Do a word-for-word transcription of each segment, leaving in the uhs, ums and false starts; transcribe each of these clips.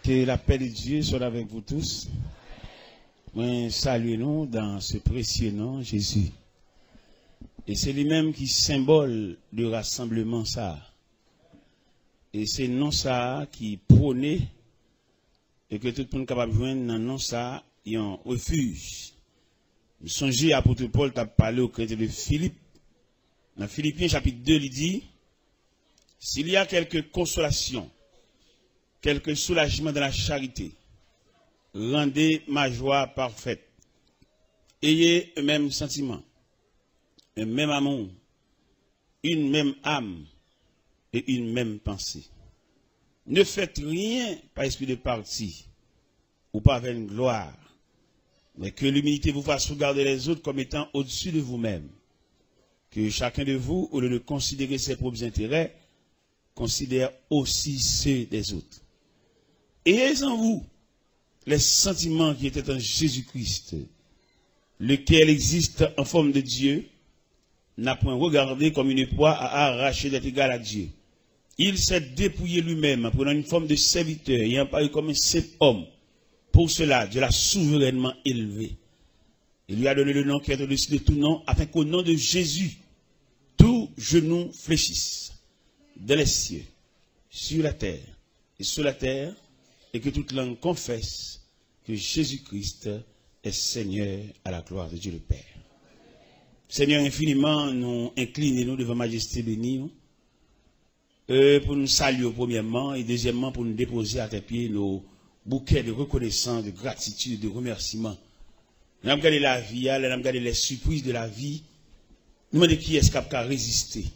Que la paix de Dieu soit avec vous tous. Mwen salye nou dans ce précieux nom, Jésus. E se li menm ki senbòl de rasanbleman sa a. E se non sa a ki pwone e ke tout moun kapab jwenn nan non sa a yon refij. M sonje apot Pòl t ap pale o krent de Filip. Nan Filipyen chapit de, li di, S'il y a quelque consolation, quelque soulagement dans la charité, rendez ma joie parfaite. Ayez un même sentiment, un même amour, une même âme et une même pensée. Ne faites rien par esprit de parti ou par vaine gloire, mais que l'humilité vous fasse regarder les autres comme étant au-dessus de vous-même. Que chacun de vous, au lieu de considérer ses propres intérêts, considère aussi ceux des autres. Ayez en vous les sentiments qui étaient en Jésus-Christ, lequel existe en forme de Dieu, n'a point regardé comme une proie à arracher d'être égal à Dieu. Il s'est dépouillé lui-même en prenant une forme de serviteur, ayant paru comme un simple homme. Pour cela, Dieu l'a souverainement élevé et lui a donné le nom qui est au-dessus de tout nom, afin qu'au nom de Jésus, tout genou fléchisse dans les cieux, sur la terre et sous la terre, et que toute langue confesse que Jésus-Christ est Seigneur, à la gloire de Dieu le Père. Senyè, enfiniman, nou enkline nou devan majeste beni w, e, pou nou salye w premyèman, e dezyèmman, pou nou depoze atè pye nou bouke de rekonesans, de gratitid, de remèsiman. Lè n ap gade lavi a, lè n ap gade les surprises de la vie, nou mande kiyès k ap ka reziste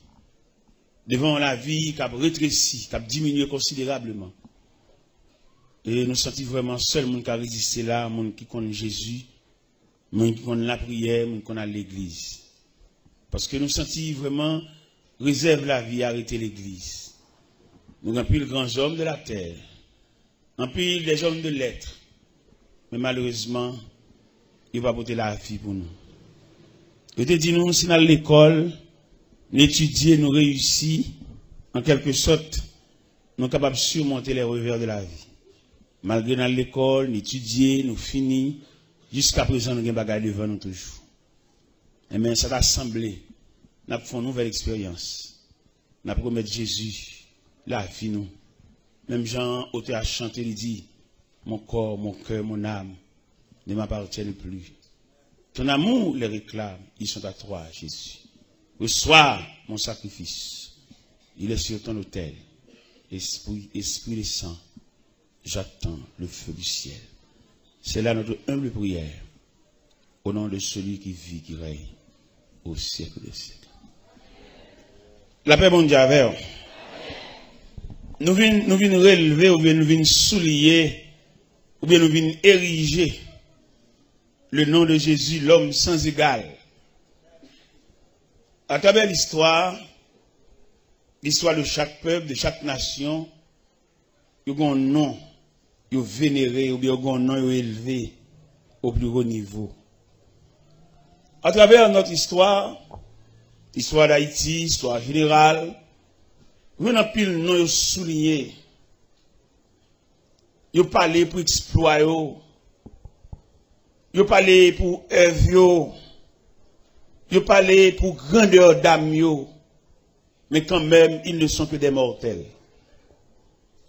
devan yon lavi k ap retresi, k ap diminye konsiderableman. E nou santi vrèman sèl moun k ka reziste la, moun ki konn Jezi, moun ki konn lapriyè, moun ki konn al legliz. Paske nou santi vrèman rezèv lavi a rete legliz. Nou gen anpil gran zòm de latè, anpil des hommes de lettres, men malerezman, yo pa pote lavi pou nou. Yo te di nou, si n al lekòl, n etidye, nou reyisi, an kèlke sòt, nou kapab simonte les revers de la vie. Malgre n al lekòl, n etidye, nou fini, jiskaprezan nou gen bagay devan nou toujou. Enben, sa ta sanble n ap fè yon nouvèl eksperyans. N ap remèt Jezi lavi nou. Menm jan otè a chante, li di, Mon corps, mon cœur, mon âme ne m'appartiennent plus. Ton amour les réclame, ils sont à toi, Jésus. Reçois mon sacrifice, il est sur ton autel. Esprit, Esprit de sang, j'attends le feu du ciel. C'est là notre humble prière, au nom de celui qui vit, qui règne au siècle des siècles. Lapè Bondye avè w. Nou vin, nou vin relve oubyen nou vin souliye oubyen nou vin erije le nom de Jésus, l'homme sans égal. Atravè listwa, listwa de chak pèp, de chak nasyon, yo gen yon non yo venere oubyen yo gen yon non yo elve au plus haut niveau. Atravè notre histoire, histoire d'Haïti, histoire générale, nou jwenn anpil non yo souliye. Yo pale pou eksplwa yo. Yo pale pou èv yo. Yo pale pou grandè dam yo. Men kanmenm, ils ne sont que des mortels.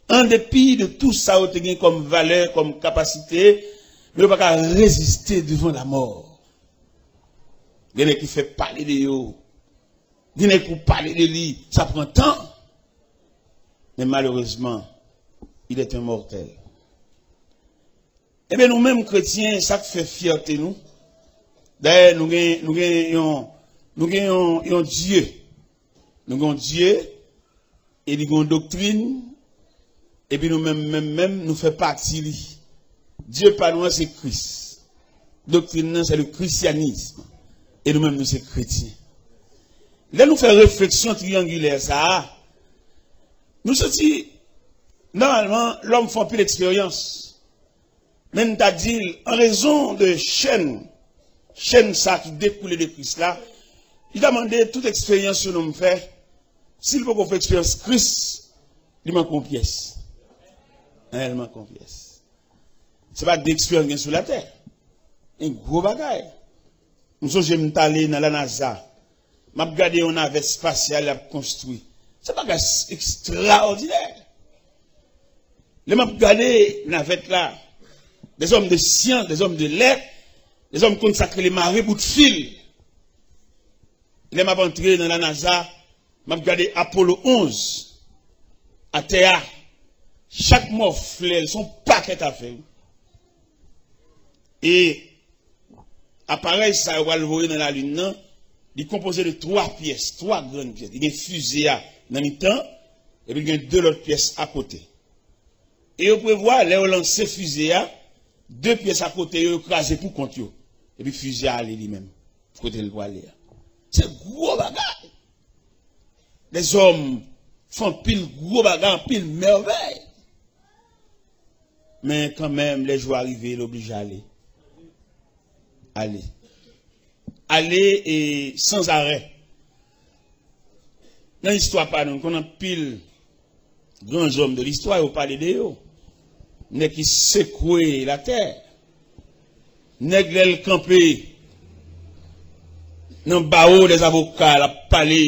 An depi de tou sa yo te gen kòm valè, kòm kapasite, men yo pa ka reziste devan lamò. Gen nèg ki fè pale de yo. Gen nèg pou pale de li, sa pran tan. Men malerezman, il est un mortel. Ebyen, nou menm kretyen, sa k fè fyète nou, dayè, nou gen, nou gen yon, nou gen yon, yon Dye. Nou gen yon Dye, e li gen yon doktrin, epi nou menm, menm, menm, nou fè pati li. Dye pa nou an, se Kris. Doktrin nan, se le christianisme. E nou menm, nou se kretyen. Lè nou fè refleksyon triyangilè sa a, nou santi, nòmalman, lòm fè anpil eksperyans. Men n ta di l, an rezon de chèn, chèn sa ki dekoule de Kris la, li ta mande tout eksperyans yon nonm fè, si l poko fè eksperyans Kris, li manke yon pyès. Reyèlman konplèks. Se pa de eksperyans gen sou latè. Yon gwo bagay. M sonje m t ale nan la NASA. M ap gade yon navèt espasyal y ap konstwi. Se bagay s-, ekstraòdinè. Lè m ap gade navèt la, des hommes de science, des hommes de lettres, des hommes konn sa k rele mare bout fil. Lè m ap antre nan la NASA, m ap gade Apollo onz, atè a, chak mòflè, se yon pakèt afè, wi. E aparèy sa yo pral voye nan lalin nan, li konpoze de twa pyès, twa grann pyès. Li gen fize a nan mitan, epi li gen de lòt pyès akote. E yo prevwa, lè yo lanse fize a, de pyès akote yo, yo kraze pou kont yo. Epi fize a ale li menm, kote l prale a. Se gwo bagay. Lèzòm fè anpil gwo bagay, anpil mèvèy. Men kanmenm, lè jou a rive, l oblije ale. Ale. Ale e sanzarè. Nan istwa pa nou, nou konn anpil gran zòm de listwa, yo pale de yo. Nèg ki sekwe latè. Nèg lè l kanpe nan bawo dèzavoka, l ap pale.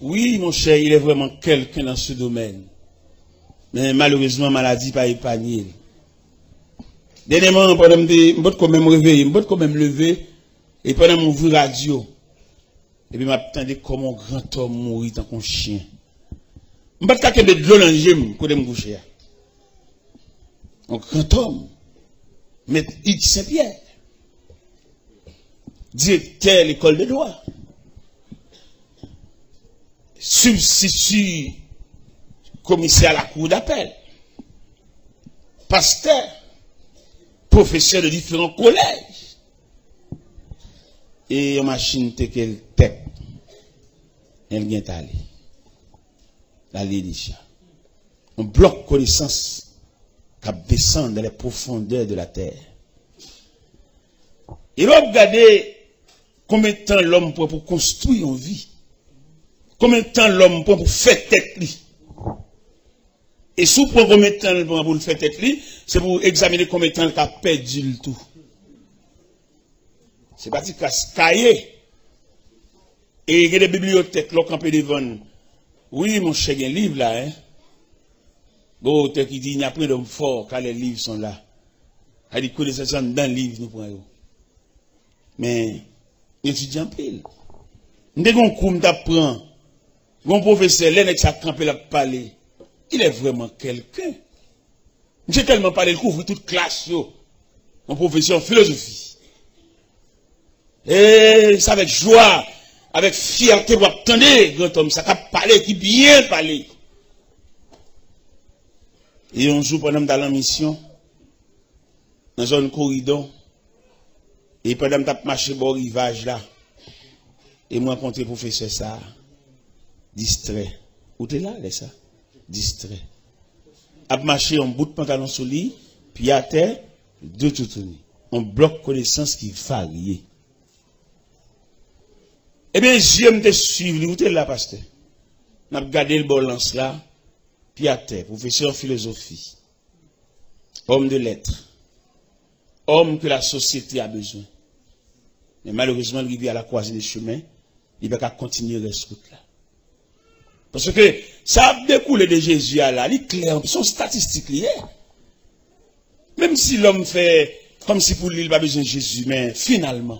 Wi, monchè, il est vraiment quelqu'un dans ce domaine. Men malerezman, maladi pa epanye l. Dènyèman, pandan m te, m potko menm reveye, m potko menm leve, e pandan m ouvri radyo, epi m ap tande kòman yon grantòm mouri tankou yon chen. M pa t ka kenbe dlo nan je m kote m kouche a. Yon grantòm, Mèt Hugues Saint-Pierre, direktè lekòl de dwa, sibstiti komisè a lakou dapèl, pastè, pwofesè de diferan kolèj. E yon machin teke l tèt. E l gen t ale. L ale deja. Yon blòk konesans k ap desann dans les profondeurs de la terre. E lè w ap gade konbyen tan lòm pran pou konstwi yon vi, konbyen tan lòm pran pou fè tèt li, e si w pran konbyen tan l pran pou l fè tèt li, se pou w egzamine konbyen tan l ka pèdi l tou. Se pa ti kras kaye. E gen de bibliyotèk, lè w kanpe devan l. Wi, monchè, gen liv la, en. Gen otè ki di, il n'y a point d'homme fort, car les livres sont là. Sa di, konesans anndan liv nou pran yo. Men, m etidye anpil. M te gen yon kou m t ap pran. Gen yon pwofesè, lè nèg sa kanpe, l ap pale. Il est vraiment quelqu'un. Misye tèlman pale, l kouvri tout klas yo. Yon pwofesè an filozofi. E se avèk jwa, avèk fyète w ap tande grantòm sa k ap pale, ki byen pale. E yon jou, pandan m t al an misyon, nan zòn Koridon, e pandan m t ap mache bò rivaj la, e m rankontre pwofesè sa a, distrè. Ou te la lè sa? Distrè. Ap mache, yon bout pantalon sou li, pye atè, do toutouni. Yon blòk konesans ki varye. Ebyen, je m te swiv li, ou te la, pastè. N ap gade l bò lans la, pye atè, pwofesè filozofi. Homme de lettres. Homme que la société a besoin. Men malerezman, li rive a la croisée des chemins, li pa ka kontinye rès wout la. Paske sa ap dekoule de Jezi a la, li klè, se yon statistik li ye. Menm si lòm fè kòmsi pou li, li pa bezwen Jezi, men finalman,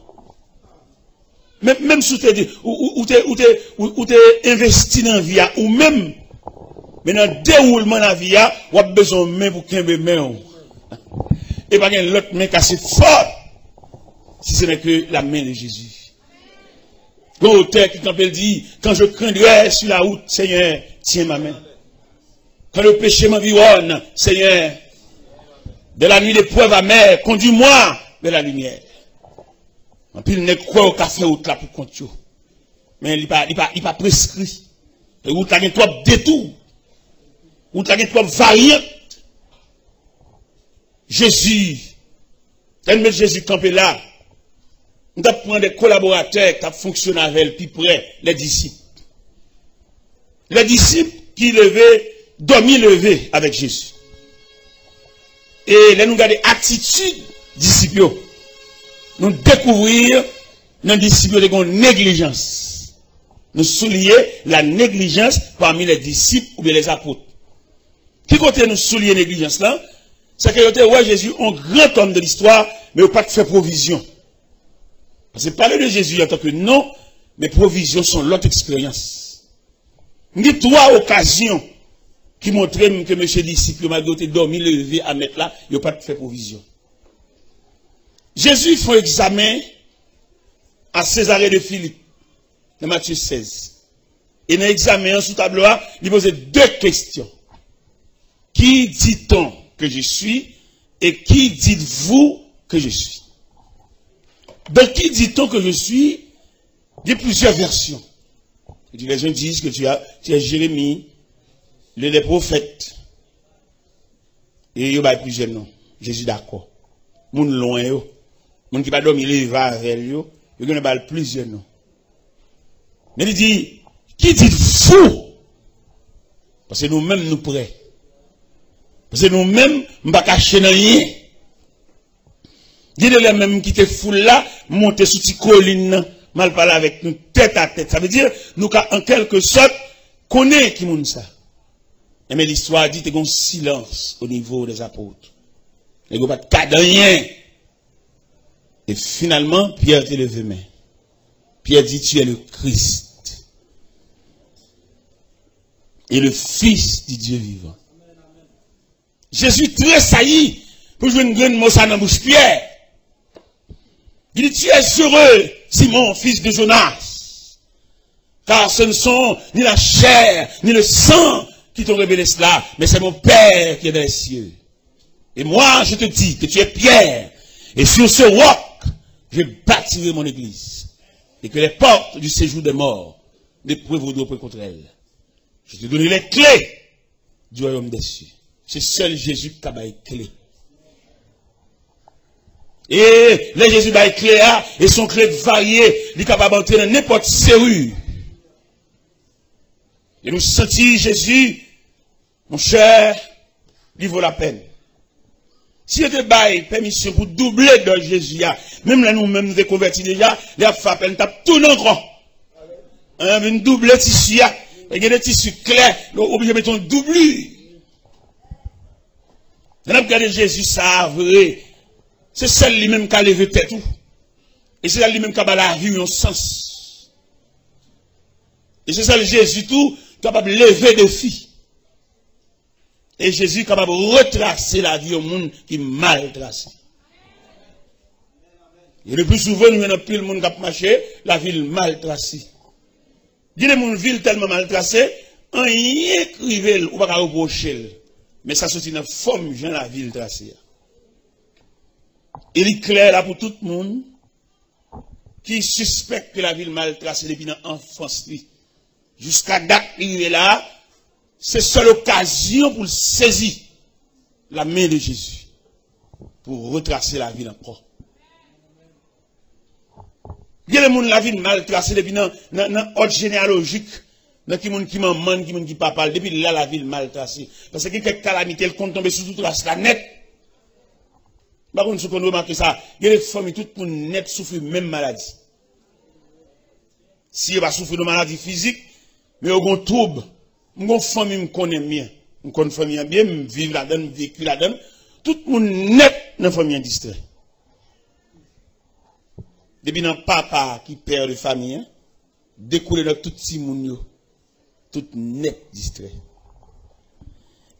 Menm, menm si w te di, ou, ou, ou te, ou te, ou, ou te envesti nan vi a ou menm, men nan dewoulman lavi a, w ap bezwen yon men pou kenbe men w. E pa gen lòt men k ase fò, si ce n'est que la main de Jésus. Gen otè ki kanpe, l di, quand je craindrai sur la route, Seigneur, tiens ma main. Quand le péché m'environne, Seigneur, dans la nuit d'épreuve amère, conduis-moi vers la lumière. Anpil nèg kwè yo ka fè wout la pou kont yo. Men li pa, li pa, li pa preskri. E wout la gen twòp detou. Wout la gen twòp varyant. Jezi, lè n met Jezi kanpe la, m t ap pran de kolaboratè k ap fonksyone avè l pi prè, les disciples. Les disciples qui levaient, dormi leve avèk Jezi. E lè nou gade atitid disip yo, nou dekouvri nan disip yo te gen neglijans. Nou souliye la neglijans pami les disciples oubyen les apôtres. Ki kote nou souliye neglijans lan? Se ke yo te wè Jezi yon gran òm de listwa, men yo pa t fè pwovizyon. Paske pale de Jezi antanke non, men pwovizyon se yon lòt eksperyans. M gen twa okazyon ki montre m ke mesye disip yo, malgre yo te dòmi leve a mèt la, yo pa t fè pwovizyon. Jezi fè yon egzamen a Césarée de Philippe, nan Matye sèz. E nan egzamen an sou tablo a, li poze de kesyon. Qui dit-on que je suis et qui dites-vous que je suis? De qui dit-on que je suis? Il y a plusieurs versions. Il dit, les uns disent que tu as, tu es Jérémie, l'un des prophètes. E yo bay plizyè non. Jezi dakò. Moun lwen yo, moun ki pa dòmi leve avè l yo, yo genlè ba l plizyè non. Men li di, qui dites-vous? Paske nou menm nou prè. Paske nou menm, m pa kache nan anyen. Gen de lè menm kite foul la, monte sou ti kolin nan, m al pale avèk nou tèt a tèt. Sa vle di, nou ka an kèlke sòt konnen ki moun sa. Enben, listwa di te gen yon silans o nivo des apôtres. Nèg yo pa t ka di anyen. E finalman, Pyè te leve men. Pyè di, tu es le Christ et le Fils du Dieu vivant. Jezi tresayi pou jwenn grenn mo sa nan bouch Pyè. Il dit, tu es heureux, Simon, fils de Jonas, car ce ne sont ni la chair ni le sang qui t'ont révélé cela, mais c'est mon Père qui est dans les cieux. Et moi, je te dis que tu es Pierre, et sur ce roc, je bâtirai mon église, et que les portes du séjour des morts ne prévaudront point contre elle. Je te donne les clés du royaume des cieux. Se sèl Jezi ki ka bay kle. E lè Jezi bay kle a, e se yon kle k varye, li kapab antre nan nenpòt seri. E nou santi Jezi, monchè, li vo lapèn. Si yo te bay pèmisyon pou double dòz Jezi a, menm lè nou menm nou te konvèti deja, lè y ap fè apèl, n t ap tounen ankò. An, vin double tisi a. E gen de tisi klè, nou oblije mete yon doublure. Lè n ap gade Jezi sa a vre, se sèl li menm ka leve tèt ou. E se sèl li menm ka ba lavi w yon sans. E se sèl Jezi tou kapab leve defi. E Jezi kapab retrase lavi yon moun ki mal trase. E le pli souvan, nou jwenn anpil moun k ap mache, lavi l mal trase. Gen de moun vi l tèlman mal trase, anyen k rive l, ou pa ka repwoche l. Men sa soti nan fòm jan lavi l trase a. E li klè la pou tout moun ki sispèk ke lavi l mal trase depi nan anfans li. Jiska dat li rive la, se sèl okazyon pou l sezi la men de Jezi pou retrase lavi l ankò. Gen de moun lavi l mal trase depi nan, nan, nan òd jeneyalojik, nan ki moun ki manman l, ki moun ki papa l, depi la lavi l mal trase. Paske gen kèk kalamite l konn tonbe sou tout ras la nèt. M pa konn si w konn remake sa, gen de fanmi tout moun nèt soufri menm maladi. Si yo pa soufri de maladi fizik, men yo gen yon twoub. M gen yon fanmi m konnen byen. M konn fanmi an byen, m viv ladan l, m veki ladan l. Tout moun nèt nan fanmi an distrè. Depi nan papa ki pè de fanmi an, dekoule nan tout timoun yo, tout nèt distrè.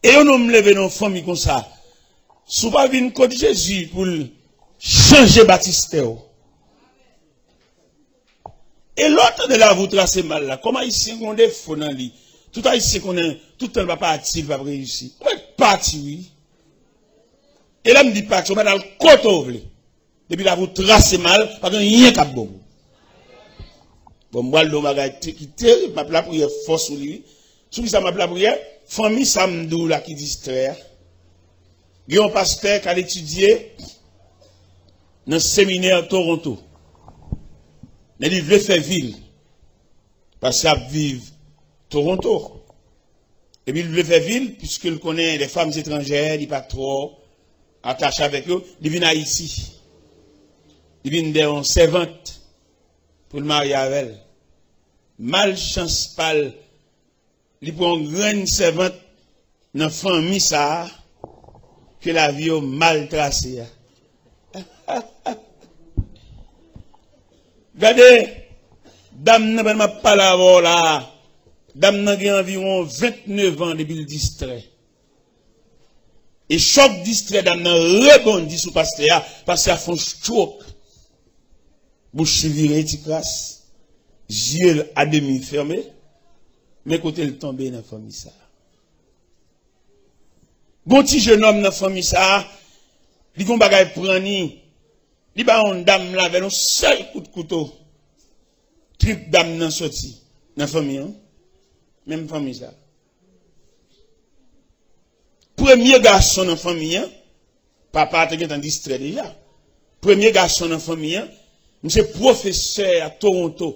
E yon nonm leve nan yon fanmi konsa, si w pa vin kot Jezi pou l chanje batistè w, e lè w tande lavi w trase mal la, kòm Ayisyen gen yon defo nan li, tout Ayisyen konnen, tout tan l pa pati, l p ap reyisi. Ou mèt pati, wi. E lè m di pati, ou mèt al kote w vle. Depi lavi w trase mal, pa gen anyen k ap bon pou ou. Bon, m pral di w yon bagay te- ki terib, m ap lapriyè fò sou li, wi. Sou kisa m ap lapriyè? Fanmi sa m di w la ki distrè a. Gen yon pastè k al etidye nan seminè Toronto. Men li vle fè vi l. Pastè ap viv Toronto. Epi l vle fè vi l, piske l konnen les femmes étrangères, li pa twò atache avèk yo, li vin Ayiti. Li vin dèyè yon sèvant pou l marye avè l. Malchans pa l, li pran yon grenn sèvant nan fanmi sa a ke lavi yo mal trase a. Gade, dam nan, pandan m ap pale avè w la a, dam nan gen anviwon vennèf an depi l distrè. E chòk distrè dam nan rebondi sou pastè a, pastè a fè yon stroke. Bouch li vire ti kras, zye l a demi fèmen, men kote l tonbe nan fanmi sa a. Gon ti jenòm nan fanmi sa a, li gon bagay pran li, li ba yon dam lavèl yon sèl kout kouto. Trip dam nan soti nan fanmi an. Menm fanmi sa. Premye gason nan fanmi an, papa a te gentan distrè deja. Premye gason nan fanmi an, misye pwofesè a Toronto.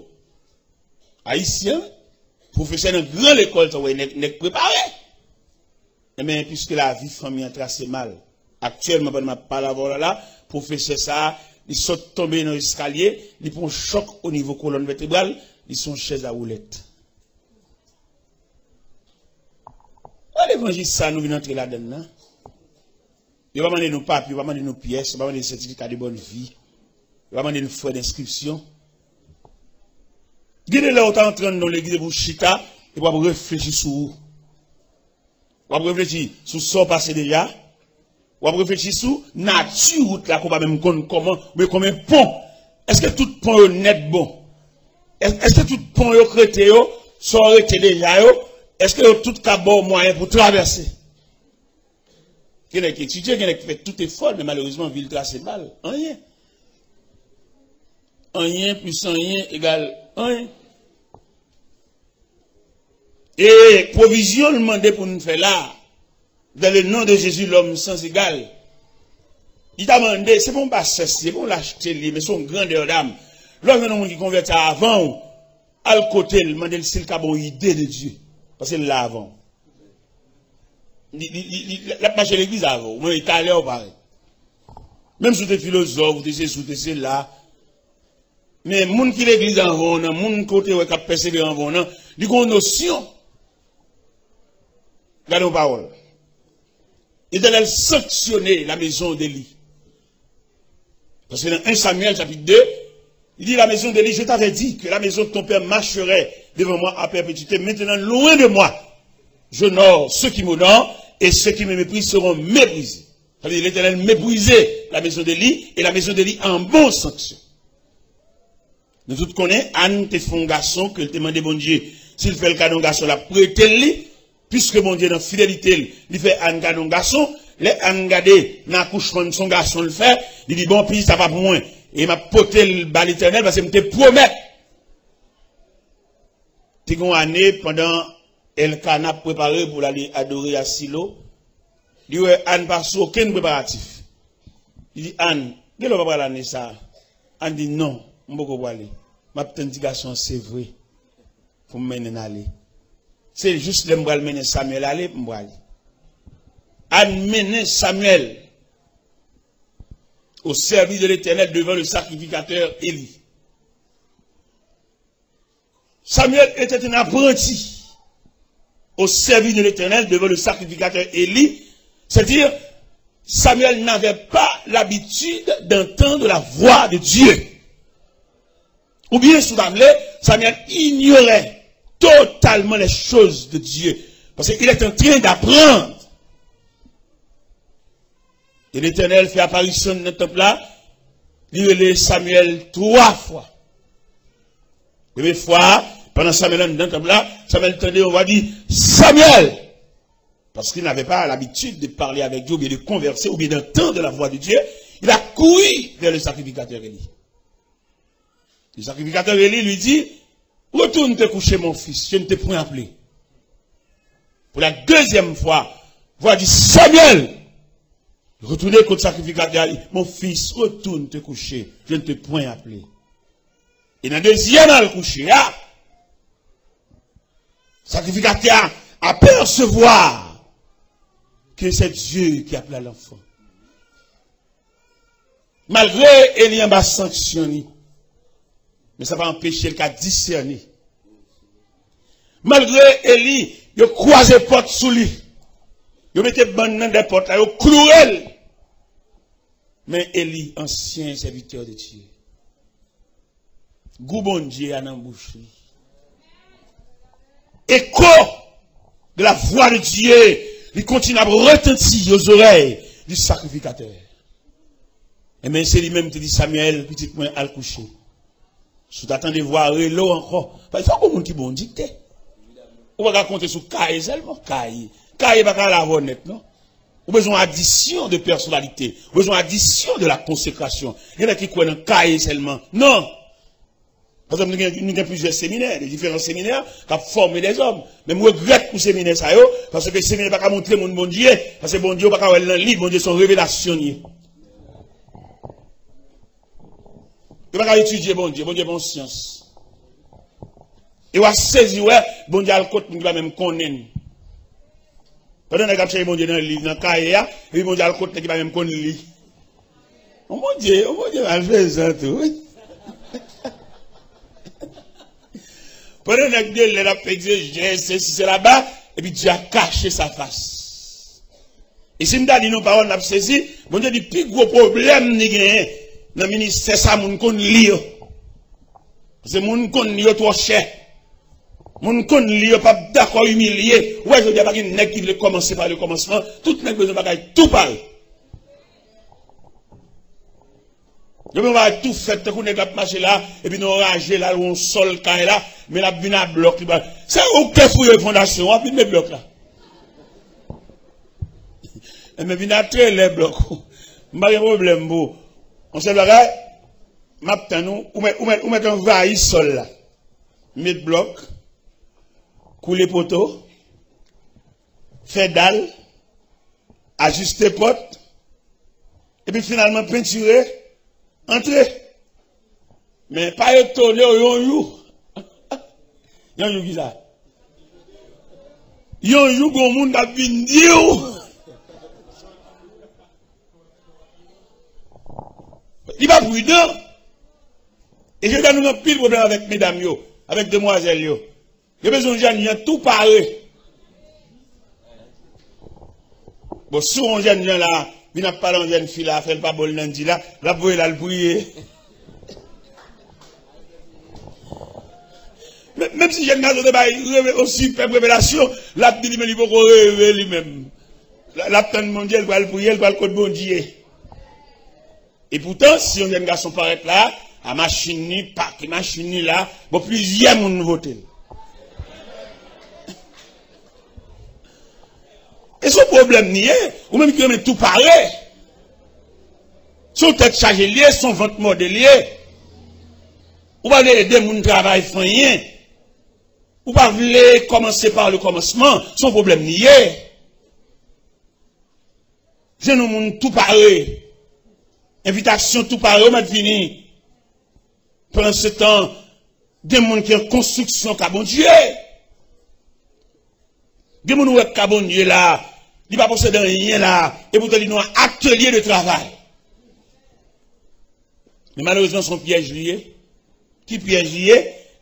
Ayisyen, pwofesè nan gran lekòl, sa w wè nèg, nèg prepare. Ebyen, piske lavi fanmi an trase mal. Aktyèlman, pandan m ap pale avè w la, la, pwofesè sa a, li sot tonbe nan eskalye, li pran yon chòk o nivo kolòn vètebral, li se yon chèz a woulèt. An levanjil sa nou vin antre ladann nan. Yo pa mande nou papye, yo pa mande nou pyès, yo pa mande sètifika de bòn vi. Yo pa mande nou frè denskripsyon. Gen de lè ou ta antre nan yon legliz epi ou chita, epi w ap reflechi sou ou. W ap reflechi sou sa w pase deja. W ap reflechi sou nati wout la ke w pa menm konn kòman, oubyen konbyen pon. Èske tout pon yo nèt bon? Èske tout pon yo k rete yo, sa w rete deja yo, èske yo tout ka ba w mwayen pou w travèse? Gen nèg ki etidye, gen nèg ki fè tout efò l, men malerezman, vi l trase mal. Anyen. Anyen plis anyen egal anyen. E pwovizyon l mande pou n fè la, dans le nom de Jésus, l'homme sans égal. Li ta mande, se pa yon basès, se pa yon lachte li ye, men se yon grandè dam. Lè w jwenn yon moun ki konvèti avan w, al kote l, mande l si l ka ba w ide de Dye. Paske l la avan w. Li, li, li, li, l ap mache legliz avè w, men talè w parèt. Menm si w te filozòf, ou te sesi, ou te sela, men moun ki legliz anvan w nan, moun ke w te wè k ap pèsevere anvan w nan, li gen yon nosyon. Gade yon pawòl. Letènèl sanksyone la maison d'Éli. Paske nan en Samyèl chapit de, li di, la maison d'Éli, je t'avais dit que la maison de ton père marcherait devant moi à perpétuité. Maintenant, loin de moi, j'honore ceux qui m'honorent et ceux qui me méprisent seront méprisés. Sa vle di, Letènèl meprize la maison d'Éli, e la maison d'Éli an bon sanksyon. Nou tout konnen, Ann te fè yon gason ke l te mande Bondye, si l fè l kado yon gason, l ap prete l li. Piske Bondye nan fidelite l, li fè Ann kado yon gason. Lè Ann gade nan akouchman l, se yon gason l fè, li di, bon, pitit sa pa pou mwen. E m ap pote l ba Letènèl paske m te pwomèt. Te gen yon ane, pandan Elkana ap prepare pou l ale adore a Silo, li wè Ann pa sou okenn preparatif. Li di, Ann, gen lè w pa pral ane sa a? Ann di, non, m poko prale. M ap tann ti gason an, se vre, pou m mennen l ale. Se jis lè m pral mennen Samyèl ale, m prale. Ann mennen Samyèl au service de l'Éternel devant le sacrificateur Élie. Samuel était un apprenti au service de l'Éternel devant le sacrificateur Élie, c'est-à-dire Samuel n'avait pas l'habitude d'entendre la voix de Dieu. Ou bien, si vous voulez, Samuel ignorait totalement les choses de Dieu. Parce qu'il est en train d'apprendre. E Letènèl fè aparisyon l nan tanp la, li rele Samyèl twa fwa. Premye fwa a, pandan Samyèl anndan tanp la, Samyèl tande yon vwa di, Samuel! Parce qu'il n'avait pas l'habitude de parler avec Dieu, ou bien de converser, ou bien d'entendre la voix de Dieu. Il a couru vers le sacrificateur Élie. Le sacrificateur Élie lui dit, retourne te coucher, mon fils, je ne t'ai point appelé. Pour la deuxième fois, vwa di, Samuel! Retounen kot sakrifikatè a, li, mon fils, retourne te coucher, je ne t'ai point appelé. E nan dezyèm al kouche a, sakrifikatè a apercevoir que c'est Dieu qui appela l'enfant. Malgre Eli anba sanksyon li, men sa pa anpeche l ka disène. Malgre Eli, yo kwaze pòt sou li, yo mete bann nan dèyè pòt la, yo kloure l. Men Eli, ansyen sèvitè de Dye, gou Bondye a nan bouch li. Écho de la voix de Dieu, li kontinye ap retanti aux oreilles du sacrificateur. Enben, se li menm ki te di Samyèl, pitit mwen, al kouche. Si w ta tande vwa rele w ankò, paske fòk yon moun ki bon dikte. Ou pa ka konte sou Kaye sèlman. Kaye. Kaye pa ka lave w nèt, non. Ou bezwen adisyon de pèsonalite. Ou bezwen adisyon de la konsekrasyon. Gen nèg ki kwè nan Kaye sèlman. Non. Paske nou gen, nou gen plizyè seminè, de diferan seminè, k ap fòme dèzòm. Men m regrèt pou seminè sa yo, paske seminè pa ka montre moun Bondye, paske Bondye ou pa ka wè l nan liv, Bondye se yon revelasyon li ye. Yo pa ka etidye Bondye, Bondye pa yon syans. E w a sezi wè, Bondye al kot moun ki pa menm konnen l. Pandan nèg ap chèche Bondye nan liv, nan kaye a, epi Bondye al kot nèg ki pa menm konn li. On Bondye, on Bondye malfezan tou, wi. Pandan nèg de lè ap fè egzejès, sesi, sela, epi Dye a kache sa fas. E si m ta di nou pawòl n ap sezi, Bondye di pi gwo pwoblèm li genyen nan ministè sa, moun konn li yo. Paske moun konn li yo twò chè. Moun konn li yo p ap dakò imilye. Ou wè jodi a pa gen nèg ki vle kòmanse pa le kòmansman. Tout nèg bezwen bagay tou pare. Yo bezwen bagay tou fèt, tankou nèg la ap mache la, epi nan yon raje la, yon sòl kay la, men l ap vin a blòk li ba. Se ou k te fouye fondasyon, w ap vin met blòk la. Enben vin a trelè blòk ou. M pa gen pwoblèm pou ou. Yon sèl bagay, m ap tann ou, ou mèt, ou mèt, ou mèt anvayi sòl la. Met blòk, koule poto, fè dal, ajiste pòt, epi finalman pentire, antre. Men pa etone w yon jou. Yon jou kisa? Yon jou gon moun k ap vin di w. Li pa pridan. E jodi a nou gen anpil pwoblèm avèk medam yo, avèk demwazèl yo. Yo bezwen yon jèn jan tou pare. Bon, si yon jèn jan la vin ap pale yon jèn fi la, fè l pa ba w l nan di la, l ap voye l al priye. Men, menm si jèn gason te bay reve, yon sipèb revelasyon, l ap di li menm li poko reve li menm. L, l ap tann Bondye, l pral priye, l pral kot Bondye. Epoutan, si yon jèn gason parèt la, a machin li, pake machin li la, bon, plizyè moun vote l. E se yon pwoblèm li ye, ou menm ki renmen tou pare. Se yon tèt chaje l ye, se yon vant mòde l ye. Ou pa vle ede moun travay fè anyen. Ou pa vle kòmanse pa le kòmansman, se yon pwoblèm li ye. Jwenn yon moun tou pare. Envitasyon tou pare, ou mèt vini. Pandan se tan, gen moun ki an konstriksyon ka Bondye. Gen moun ou wè ka Bondye la, li pa posede anyen la, epoutan li nan yon atelye de travay. Men malerezman, se yon pyèj li ye. Ki pyèj li ye?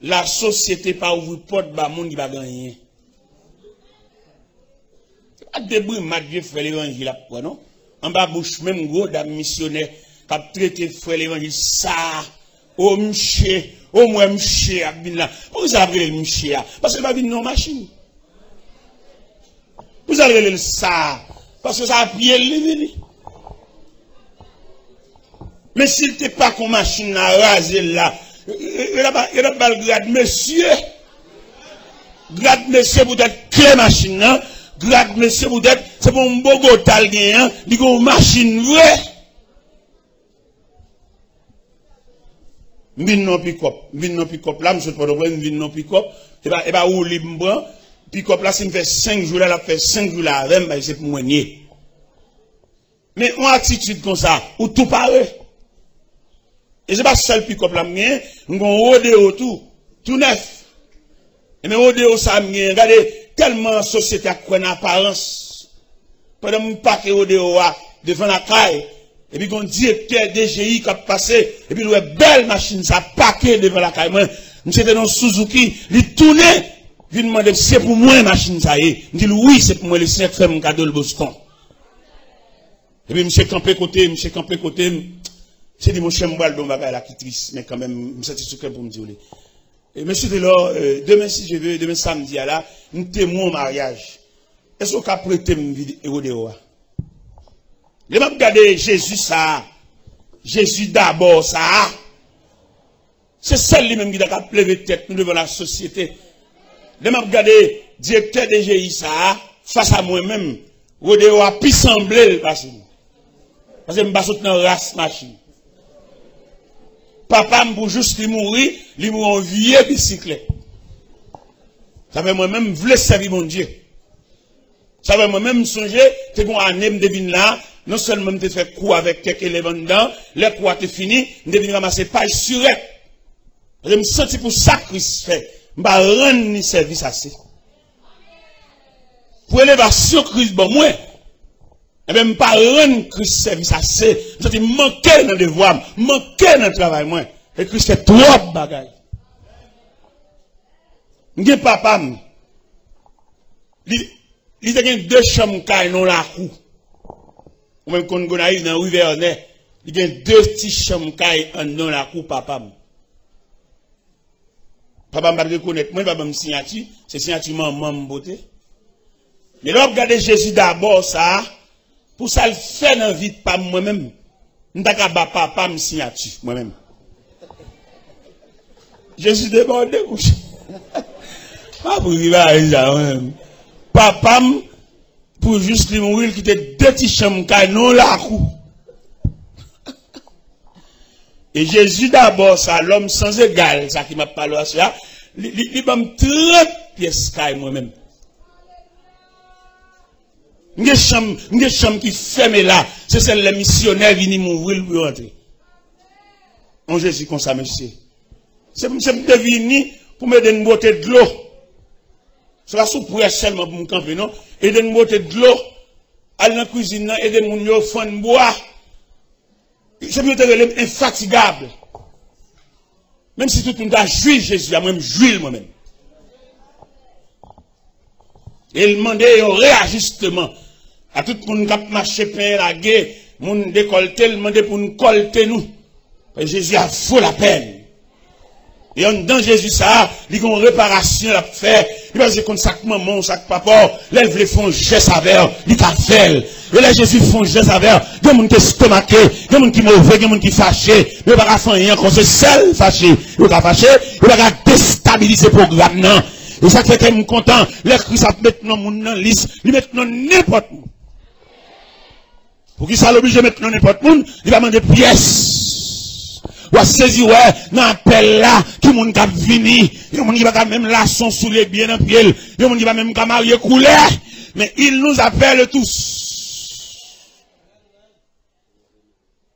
Lasosyete pa ouvri pòt ba moun ki pa gen anyen. Se pa debri mat vye frè levanjil ap pran, non. Anba bouch menm gwo dam misyonè k ap trete frè levanjil sa. O msye, o m wè msye ap vin la. Poukisa l ap rele l msye a? Paske l pa vin nan yon machin. Poukisa l rele l sa? Paske se a pye l li vini. Men si l te pa kon machin la, raze l la, yo t ap, yo t ap ba l grad mesye. Grad mesye poutèt kle machin nan. Grad mesye poutèt se pou yon Bogota l genyen an, li gen yon machin vre. M vin nan pikòp. M vin nan pikòp la, m sot Pòtoprens, m vin nan pikòp. E pa, e pa woulib m pran. Pikòp la, si m fè senk jou la, l ap fè senk jou la avè m, paske se pou mwen l ye. Men yon atitid konsa, ou tou pare. E se pa sèl pikòp la m genyen, m gen yon Rodeo tou, tou nèf. E men Rodeo sa m genyen, gade, tèlman sosyete a kwè nan aparans. Pandan m pake Rodeo a devan lakay, Epi gen yon direktè D G I k ap pase, epi l wè bèl machin sa pake devan lakay mwen. Misye te nan Suzuki, li tounen, vin mande m, "Se pou mwen machin sa ye?" M di l, "Wi, se pou mwen, Lesenyè k fè m kado l Boston." Epi misye kanpe kote m, misye kanpe kote m. Misye di, "Monchè, m pral di yon bagay la ki tris, men kanmenm, m santi sou kè m pou m di w li." E mesye Telor, euh, demen, si Dye vle, demen samdi a la, m temwen yon maryaj. Èske w ka prete m vid-, rodeo a? Lè m ap gade Jezi sa a, Jezi dabò sa a, se sèl li menm ki ta kab leve tèt nou devan lasosyete. Lè m ap gade direktè D G I sa a, fas a mwen menm, rodeo a pi sanble l pase m. Paske m pa sot nan ras machin. Papa m, pou jis li mouri, li mouri yon vye bisiklèt. Sa fè mwen menm, m vle sèvi Bondye. Sa fè mwen menm, m sonje, te gen yon ane m te vin la, non sèlman m te fè kou avèk kèk elèv anndan, lè kou a te fini, m te vin ranmase paj sirèt. Paske m santi pou sa Kris fè, m pa rann li sèvis ase. Pou elevasyon Kris ban mwen, enben, m pa rann Kris sèvis ase. M santi m manke nan devwa m, m manke nan travay mwen. E Kris fè twòp bagay. M gen papa m. Li, li te gen de chanm kay nan lakou. Ou menm konn Gonayiv nan ri Vènè. Li gen de ti chanm kay anndan lakou papa m. Papa m pa t rekonèt mwen, li pa ban m siyati, se siyati manman m pote. Men lè w ap gade Jezi dabò sa a, pou sa l fè nan vi pa m mwen menm, m ta ka ba papa m siyati, mwen menm. Jezi debòde, monchè. M ap ri bagay sa, mwen menm. Papa m, pou jis li mouri, l kite de ti chanm kay nan yon lakou. E Jezi dabò sa, lòm san egal, sa ki m ap pale w aswè a, li, li, li ban m trant pyès kay mwen menm. M gen chanm, m gen chanm ki fèmen la. Se sèl lè misyonè vini m ouvri l pou yo antre. On Jezi konsa, mesye. Se pou misye m te vini pou m ede n bwote dlo. Se pa sou prè sèlman pou m kanpe, non. Ede n bwote dlo. Al nan kwizin nan, ede moun yo fann bwa. Se pou yo te rele m enfatigab. Menm si tout moun ta jwi Jezi a, mwen m jwi l mwen menm. E l mande yon reyajisteman a tout moun k ap mache penyen lage, moun dekòlte, l mande pou n kòlte nou. Paske Jezi a vo lapèn. E anndan Jezi sa a, li gen yon reparasyon l ap fè. Li pa bezwen konn sa k manman w, sa k papa w. Lè l vle fè yon jès avè w, li ka fè l. E lè Jezi fè yon jès avè w, gen moun ki estomake, gen moun ki move, gen moun ki fache. Men yo pa ka fè anyen ankò, se sèl fache yo ka fache. Yo pa ka destabilize pwogram nan. E sa k fè kè m kontan, lè Kris ap met non moun nan lis, li met non nenpòt moun. Poukisa l oblije met non nenpòt moun? Li pa mande pyès. W a sezi wè nan apèl la, ki moun k ap vini. Yon moun ki pa ka menm lase yon soulye byen nan pye l. Yon moun ki pa menm ka marye koulè. Men il nous appelle tous.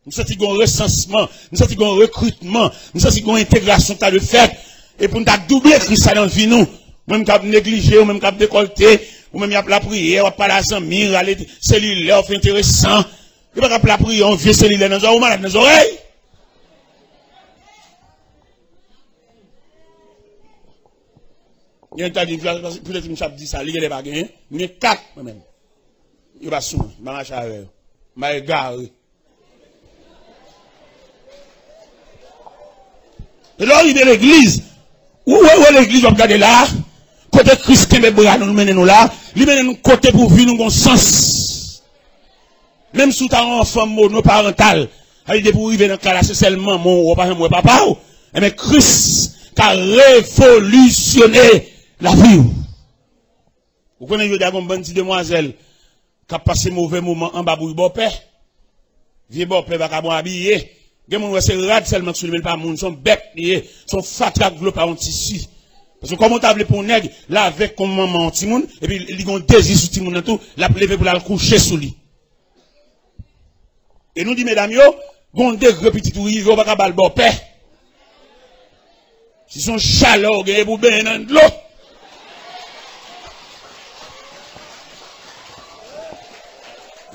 M santi gon resansman, m santi gon rekritman, m santi gon entegrasyon ki ta dwe fèt. E pou n ta double Kris la nan vi nou. Mwen m k ap neglije, ou menm k ap dekòlte, ou menm y ap lapriyè, w ap pale a zanmi, rale selilè, w fè enteresan. Yo pa k ap lapriyè, yon vye selilè nan zòrèy, ou malad nan zòrèy. Gen ta di, petèt m ap di sa, li genlè pa genyen. M gen kat, mwen menm. Yo pa sou mwen, m pa mache avè yo. M pa egare. E lè w rive legliz, ou wè, wè legliz w ap gade la, kote Kris kenbe bra nou, l mennen nou la, li mennen nou kote pou vi nou gon sans. Menm si w ta yon anfan monoparantal, sa vle di depi w rive nan kay la, se sèl manman w, ou pa janm wè papa w, enben Kris ka revolisyone lavi w. Ou konnen jodi a gon bann ti demwazèl k ap pase move moman anba bouy bòpè. Vye bòpè vakabon abiye. Gen moun wè se rad sèlman k sou li, men li pa moun, se yon bèt li ye. Se yon fatra k vle pa yon tisi. Paske kòman w ta vle pou yon nèg lave kò manman yon timoun, epi li gen yon dezi sou timoun nan tou, l ap leve pou l al kouche sou li. E nou di medam yo, gon degre pitit ou rive, ou pa ka ba l bòpè. Si se yon chalè ou genyen pou benyen nan dlo,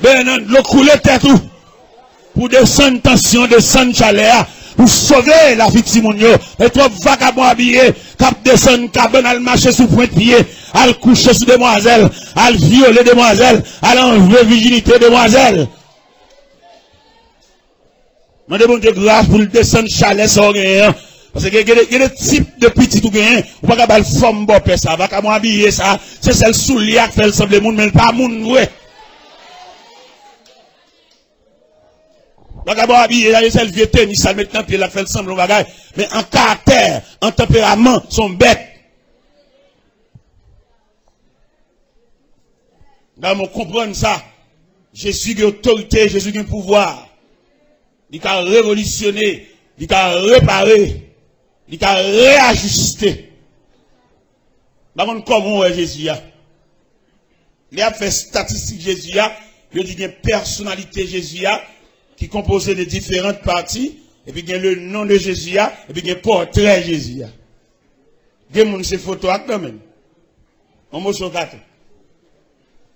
benyen nan dlo, koule tèt ou. pou desann tansyon, desann chalè a, pou sove lavi timoun yo. E twòp vagabon abiye k ap desann kabann, al mache sou pwent pye, al kouche sou demwazèl, al vyole demwazèl, al anlve vijinite demwazèl. Mande Bondye gras pou l desann chalè sa w genyen an. Paske gen, gen, de- gen de tip de pitit ou genyen, ou pa ka ba l fòm bòpè sa. Vagabon abiye sa, se sèl soulye a k fè l sanble moun, men l pa moun vre. Vagabon abiye, se sèl vye tenis sa l met nan pye l la k fè l sanble yon bagay. Men an karaktè, an tanperaman, se yon bèt. Gade, mwen konprann sa. Jezi gen otorite, Jezi gen pouvwa. Li ka revolisyone, li ka repare, li ka reyajiste. M pa konn kòman w wè Jezi a. Lè y ap fè estatistik Jezi a, yo di gen pèsonalite Jezi a ki konpoze de diferan pati, epi gen le non de Jezi a, epi gen pòtrè Jezi a. Gen moun se foto ak nan men l. Yon moso katon.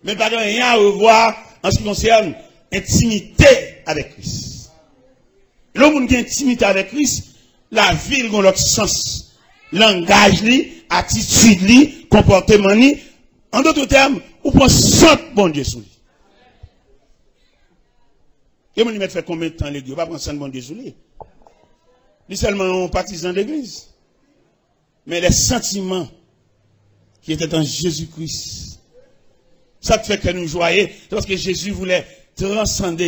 Men pa gen anyen a revwa an se ki konsène entimite avèk Kris. Lè yon moun gen entimite avèk Kris, lavi l gen yon lòt sans. Langaj li, atitid li, konpòteman li. An dòt tèm, ou pran sant Bondye sou li. Gen moun li mèt fè konbyen tan legliz, yo pa pran sant Bondye sou li. Li sèlman yon patizan legliz. Mais les sentiments qui étaient en Jésus-Christ, sa k fè kè nou jwaye, se paske Jezi vle transande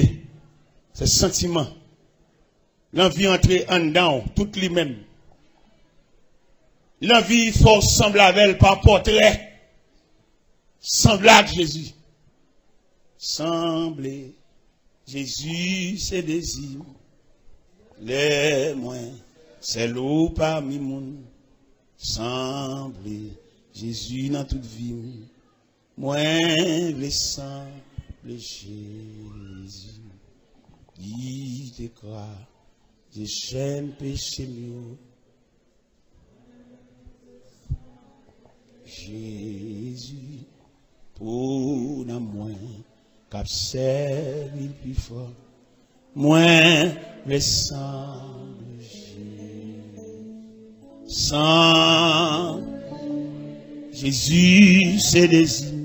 se santiman. L anvi antre anndan w, tout li menm. L anvi fè w sanble avè l pa pòtrè. Sanble ak Jezi. Sanble. Jezi se dezi m. Lè mwen sèl ou pami moun. Sanble Jezi nan tout vi m. Mwen vle sanble Jezi. Li te kraze chèn peche m yo. Jezi, pou nanm mwen k ap sèvi l pi fò. Mwen vle sanble Jezi. San Jezi se dezi m.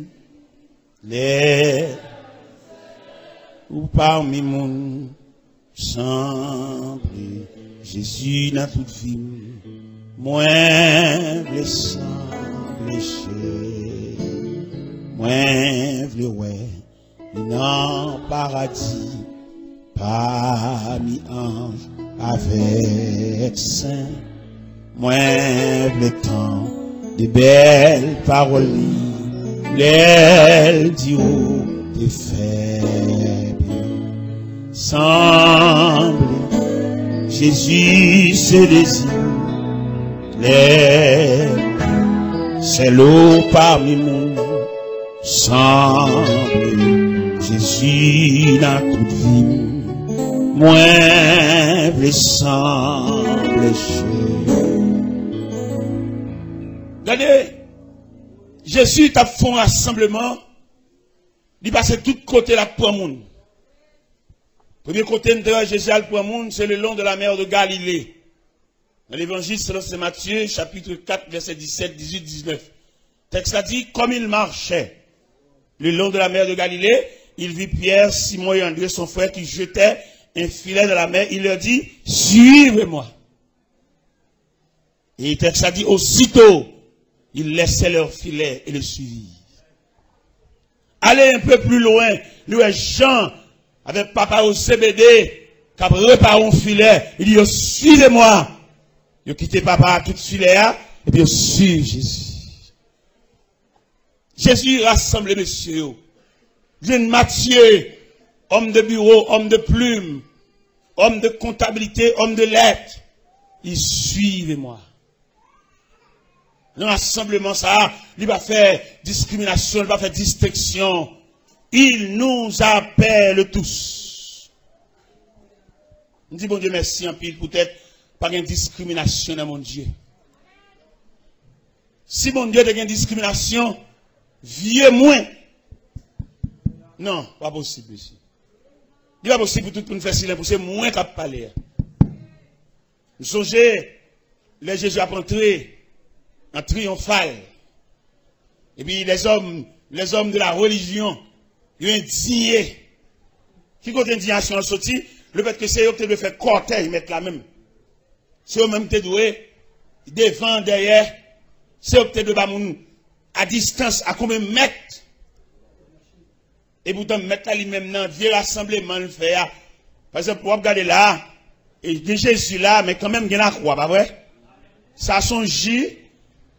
Lè ou pami moun, sanble Jezi nan tout vi m. Mwen vle sanble Jezi. Mwen vle wè li nan paradi. Pami anj avèk sen, mwen vle tande bèl pawòl li, lè l di ou te fè byen. Sanble Jezi se dezi m, lè sèl ou pami moun. Sanble Jezi nan tout vi m. Mwen vle sanble Jezi. Gade, Jezi t ap fè yon rasanbleman, li pase tout kote l ap pran moun. Premye kote n te wè Jezi al pran moun, se le long de la mer de Galilée. Nan Levanjil selon Saint Matthieu, chapitre quatre, versets dix-sept, dix-huit, dix-neuf. Texte la dit, comme il marchait le long de la mer de Galilée, il vit Pierre, Simon et André, son frère, qui jetaient un filet dans la mer. Il leur dit, suivez-moi. Et texte la dit, aussitôt, ils laissaient leur filet et le suivirent. Ale un peu plus loin, nou wè Jan avèk papa yo Zebede k ap repare yon filè. Li di yo, suivez-moi. Yo kite papa a tout filè a, epi yo suiv Jezi. Jezi rasanble mesye yo. Jwenn Matye, homme de bureau, homme de plume, homme de comptabilité, homme de lettres. Il dit, suivez-moi. Nan rasanbleman sa a, li pa fè diskriminasyon, li pa fè distenksyon. Il nous appelle tous. M di Bondye mèsi anpil poutèt pa gen diskriminasyon nan Bondye. Si Bondye te gen diskriminasyon, vye mwen. Non, pa posib, mesye. Li pa posib pou tout moun fè silans, pou se mwen k ap pale a. M sonje lè Jezi ap antre an triyonfal. Epi lèzòm, lèzòm de la relijyon, yo endiye. Ki kote endiyasyon an soti? Lefètke se yo ki te dwe fè kòtèj mèt la menm. Se yo menm ki te dwe devan, dèyè. Se yo ki te dwe ba moun a distans, a konbyen mèt. Epoutan, mèt la li menm nan vye rasanbleman l fè a. Pa egzanp, w ap gade la, e gen Jezi la, men kanmenm gen lakwa, pa vre? Sa se yon ji,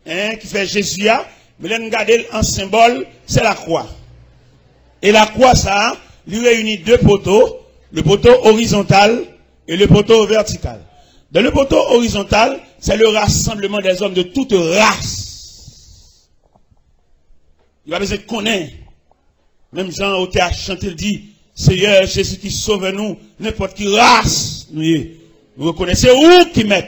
en, ki fè Jezi a, men lè n gade l an senbòl, se lakwa. E lakwa sa a, li reyini de poto, le poteau horizontal et le poteau vertical. Dans le poteau horizontal, c'est le rassemblement des hommes de toute race. Yo pa bezwen konnen. Menm jan otè a chante, l di, Seyè Jezi ki Sovè nou, nenpòt ki ras nou ye, nou rekonèt se ou ki mèt.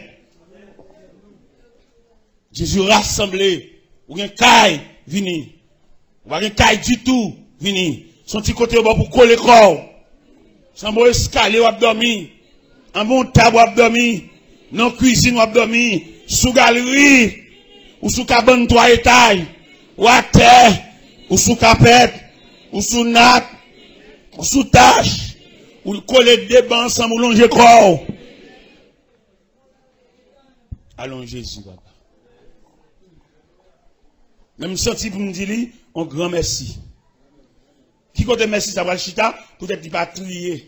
Jezi rasanble, ou gen kay, vini. Ou pa gen kay ditou, vini. Se yon ti kote yo ba w pou kole kò w. Se anba eskalye w ap dòmi. Anba yon tab w ap dòmi. Nan kwizin w ap dòmi. Sou galri. Ou sou kabann twa etaj. Ou atè. Ou sou kapèt. Ou sou nat. Ou sou tach. Ou kole de ban ansanm, ou lonje kò w. Alon Jezi, papa. Men m santi pou m di li yon gran mèsi. Ki kote mèsi sa pral chita? Poutèt li pa triye.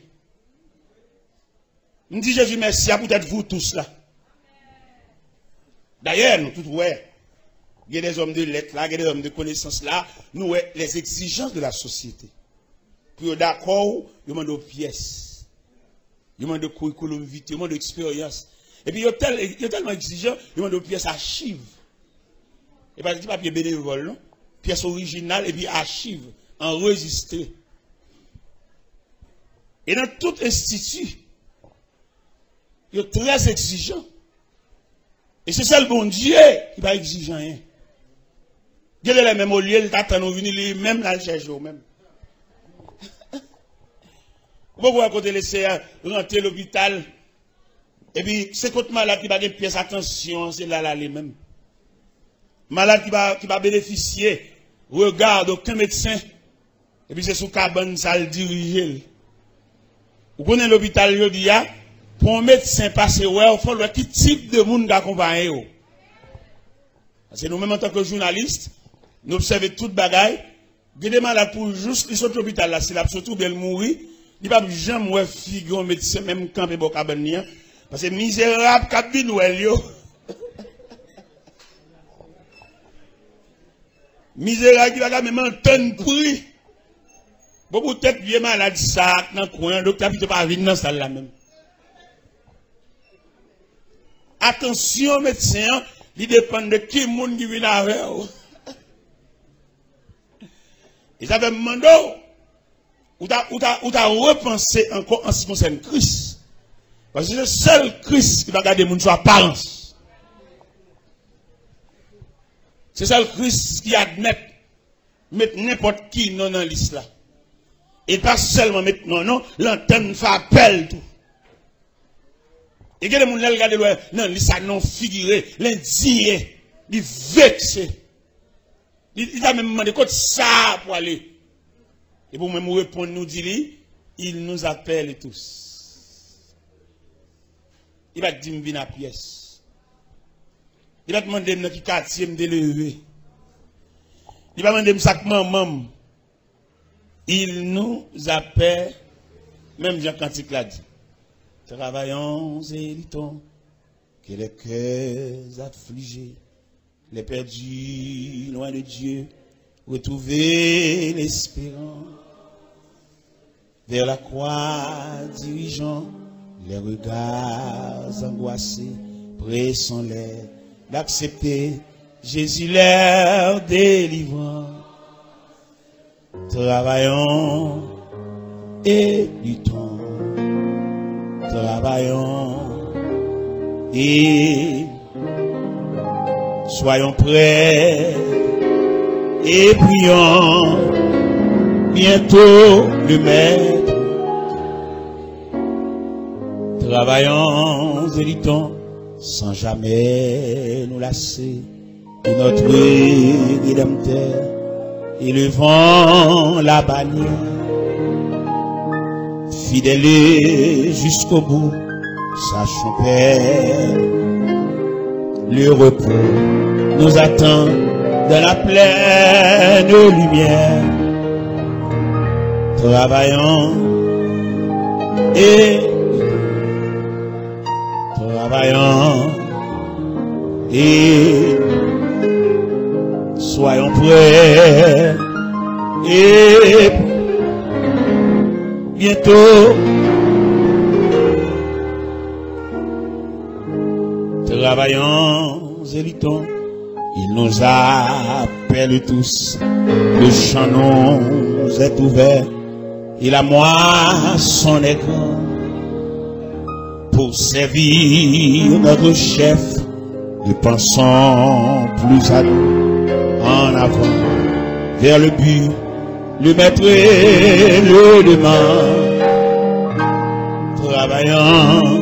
M di Jezi mèsi a poutèt vous tous la. Dayè, nou tout wè, gen des hommes de lettres la, gen des hommes de connaissance la, nou wè les exigences de la société. Pou yo dakò, yo mande w pyès. Yo mande w curriculum vitae, yo mande w eksperyans. Epi yo tèl, yo tèlman egzijan, yo mande w pyès achiv. E pa ti papye benevòl, non. Pyès orijinal epi achiv, anrejistre. E nan tout enstiti, yo trè egzijan. E se sèl Bondye ki pa egzije anyen. Gen de lè menm olye l ta tann ou vini, li menm l al chèche w menm. Ou poko wè kote Leseyè rantre lopital, epi se kot malad ki pa gen pyès atansyon an, se la l ale menm. Malad ki pa, ki pa benefisye rega doken medsen, epi se sou kabann sa l dirije l. Ou konnen lopital jodi a, pou yon medsen pase wè w, fò l wè ki tip de moun k akonpaye w. Paske nou menm antanke jounalis, nou obsève tout bagay. Gen de malad pou jous li sot lopital la, si l ap soti oubyen l mouri, li p ap janm wè figi yon medsen menm kanpe bò kabann li an. Paske mizerab k ap vin wè l yo. Mizerab ki pa ka menm antann pri. Bon, poutèt vye malad sa a k nan kwen an, doktè a pito pa vin nan sal la menm. Atansyon medsen an, li depann de ki moun ki vin avè w. E sa fè m mande w, ou ta, ou ta, ou ta repanse ankò an se ki konsène Kris. Paske se sèl Kris ki pa gade moun sou aparans. Se sèl Kris ki admèt met nenpòt ki non nan lis la. E pa sèlman met non, non, l antann fè apèl tou. E gen de moun, lè l gade l wè nan lis la non figire, l endiye, li vekse. Li, li ta menm mande kot sa a pwale. Epi ou menm ou reponn, ou di li, il nous appelle tous. Li pa t di m vin a pyès. Li pa t mande m nan ki katye m te leve. Li pa mande m sa k manman m. Il nous appelle, menm jan kantik la di. Travaillons et luttons, que les cœurs affligés, les perdus loin de Dieu, retrouver l'espérance. Vers la croix dirigeons les regards angoissés, pressons-les d'accepter Jésus leur délivrance. Travaillons et luttons, travaillons et soyons prêts et prions. Bientôt le Maître Travaillons et luttons sans jamais nous lasser pour notre Rédempteur, élevons la bannière, fidèles jusqu'au bout, sachons, Père, le repos nous attend dans la pleine lumière. Travaillons et travaillons et soyons prêts et bientôt. Travaillons et luttons. Il nous appelle tous. Le champ nous est ouvert et la moisson est grande. Pour servir notre chef, ne pensons plus à nous. En avant, vers le but, le maître le demande. Travaillons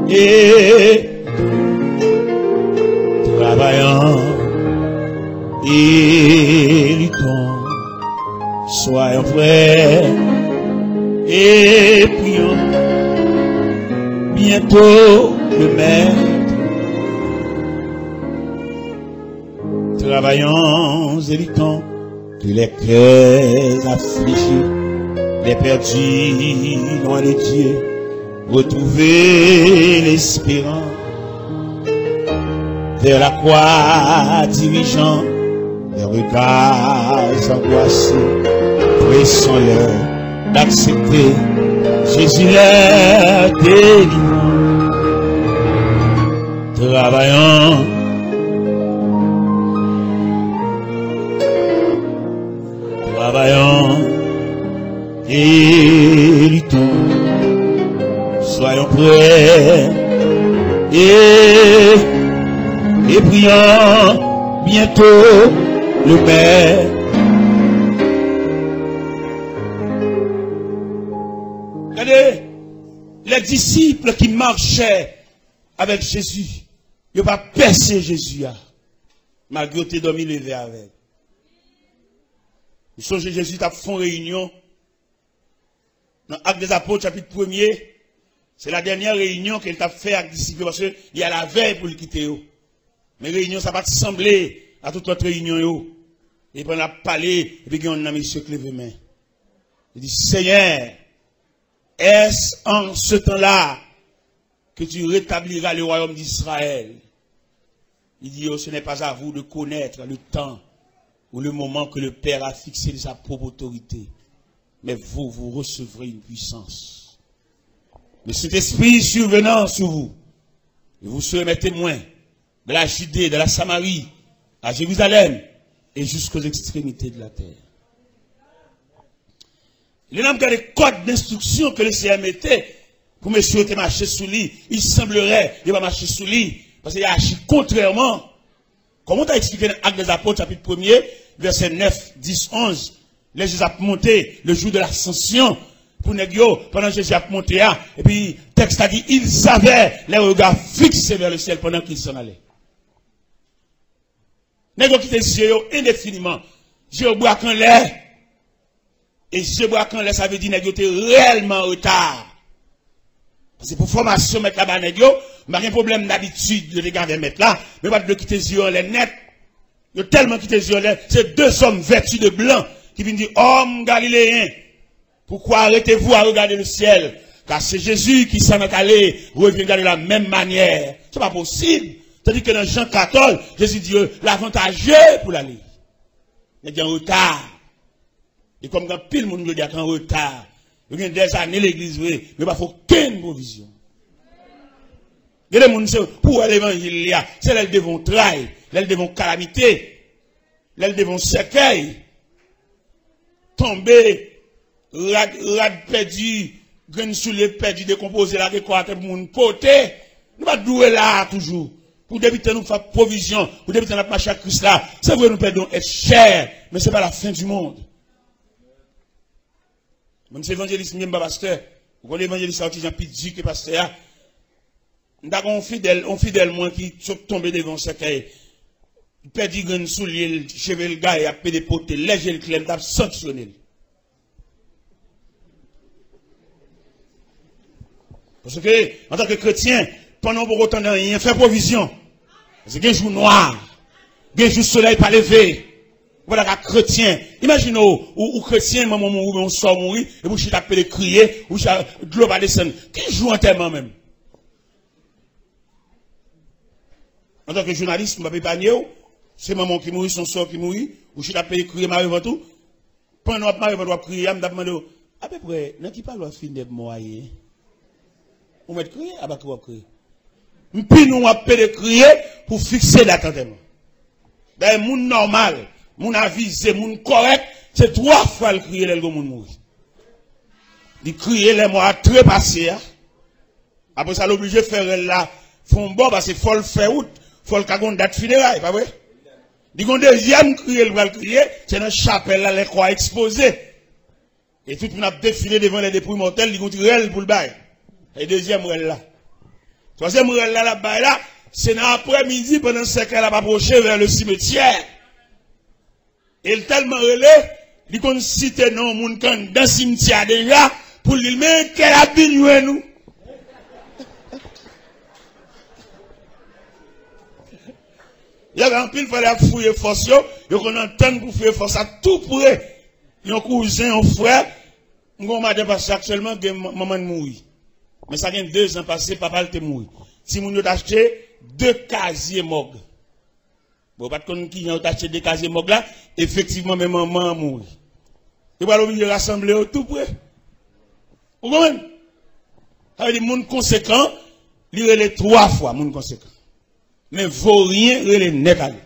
et travaillons et luttons. Soyons prêts et prions. Bientôt le maître. Travaillons et luttons. Que les cœurs affligés, les perdus loin de Dieu, retrouver l'espérance. Vers la croix dirigeant les regards angoissés, pressons-leur d'accepter Jésus leur délivrant. Travaillons, travaillons et luttons. Soyons prêts et, et prions bientôt le maître. Gade, les disciples qui marchaient avec Jésus, yo pa pèse Jezi a, malgre yo te dòmi leve avè l. Nou sonje Jezi t ap fè yon reyinyon nan Actes des Apôtres, chapit premye, se la dènyè reyinyon ke l t ap fè ak disip yo, paske li al avè yo pou l kite yo. Men reyinyon sa pa t sanble a tout lòt reyinyon yo. E pandan l ap pale, epi gen youn nan mesye k leve men. Li di, Seigneur, est-ce en ce temps-là que tu rétabliras le royaume d'Israël? Il dit, oh, ce n'est pas à vous de connaître le temps ou le moment que le Père a fixé de sa propre autorité, mais vous, vous recevrez une puissance. Le Saint-Esprit survenant sur vous, et vous serez mes témoins dans la Judée, dans la Samarie, à Jérusalem et jusqu'aux extrémités de la terre. Lè n ap gade kòd enstriksyon ke Lesenyè mete pou mesye yo te mache sou li, il semblerait yo pa mache sou li, paske yo aji kontrèman. Kòman w ta eksplike nan Actes des Apôtres, chapit premye, vèsè nèf, dis, onz, lè Jezi ap monte, le jour de l'ascension, pou nèg yo, pandan Jezi ap monte a, epi tèks la di, ils avaient les regards fixés vers le ciel pendant qu'ils s'en allaient. Nèg yo kite zye yo endefiniman. Zye yo brak anlè. E zye brak anlè, sa vle di nèg yo te reyèlman an reta. Paske pou fòmasyon mèt la ba nèg yo, m pa gen pwoblèm dabitid yo te gen avè mèt la, men yo pa t vle kite zye yo anlè nèt. Yo tèlman kite zye yo anlè, se de zòm vèti de blan ki vin di, Òm galileyen, pourquoi arrêtez-vous à regarder le ciel? Car ce Jésus qui s'en est allé revient de la même manière. Se pa posib. Tandis que dans Jean quatorze, Jésus dit, euh, l'avant-âgé pour l'aller. Nèg yo an reta. E kòm gen anpil moun jodi a ki an reta, yo gen dèzane legliz vre, men yo pa fè okenn pwovizyon. Gen de moun se pou wè levanjil li a, se lè l devan yon tray, lè l devan yon kalamite, lè l devan yon sèkèy, tonbe, rad, rad pèdi, grenn soulye pèdi, dekonpoze, lage kò atè pou moun pote. Nou pa t dwe la a toujou. Pou depi tan nou fè pwovizyon, pou depi tan n ap mache ak Kris la, se vre nou pèdi yon èt chè, men se pa la fen di mond. Mwen, m se evanjelis, m ye, m pa pastè. Gon levanjelis sa, yon ti jan pi di ke pastè a. M ta gen yon fidèl, yon fidèl mwen ki sot tonbe devan yon sèkèy. Pèdi grenn soulye l, cheve l gaye, ap pede pote l. Lè je l klè, m t ap sanksyone l. Paske, antanke kretyen, pandan w poko tande anyen, fè pwovizyon. Paske gen jou nwa, gen jou solèy pa leve. Ou pa ta ka kretyen. Imajine w, ou, ou kretyen, manman w mouri, oubyen yon sè w mouri, epi ou chita ap pede kriye, ou chita, dlo pa desann. Ki jou antèman menm? Antanke jounalis, m p ap epanye w. Se manman w ki mouri, se yon sè w ki mouri, ou chita ap pede kriye, mare vant ou. Pandan w ap mare vant, w ap kriye a, m t ap mande w, apeprè, nan ki palwa finèb mò a ye? Ou mèt kriye, aba ki w ap kriye. M pini w ap pede kriye pou fikse dat antèman. Dayè, moun nòmal, moun avize, moun kòrèk, se twa fwa l kriye lè l gon moun mouri. Li kriye lè mò a trepase a. Apre sa, l oblije fè rèl la fè yon bò, paske fò l fè wout, fò l ka gon dat fineray, pa vre? Li gon dezyèm kriye l pral kriye, se nan chapèl la, lè kò a ekspoze. E tout moun ap defile devan les dépouilles mortelles, li gon ti rèl pou l bay. E dezyèm rèl la. Twazyèm rèl la, l ap bay la, se nan aprèmidi, pandan sèkèy la ap apwoche vers le cimetière. E l tèlman rele, li konn site non moun k anndan simtyè a deja, pou l di l, men kè l ap vin jwenn ou. Lè anpil fwa lè y ap fouye fòs yo, yo konn antann pou fouye fòs la tou pre. Yon kouzen, yon frè, m gen yon madanm pastè aktyèlman, gen man-, manman l mouri. Men sa gen dezan pase, papa l te mouri. Timoun yo t achte de kazye mòg. Bon, yo pa t konn kijan yo t achte de kazye mòg la, efektivman, men manman an mouri. Yo pral oblije rasanble yo tou pre. Ou konprann? Sa vle di, moun konsekan, li rele twa fwa, moun konsekan. Men voryen rele nèt ale.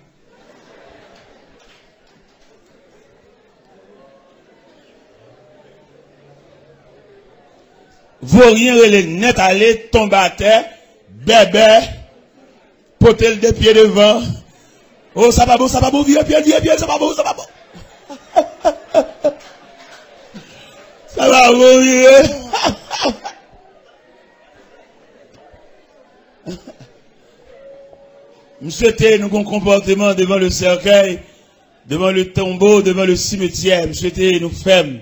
Voryen rele nèt ale, tonbe atè, bèbè, pote l de pye devan. O, sa pa bon, sa pa bon, vire pye l, vire pye l, sa pa bon, sa pa bon. Sa pa bon, vire. M swete nou gon konpòteman devan le sèkèy, devan le tonbo, devan le simetyè. M swete nou fèm.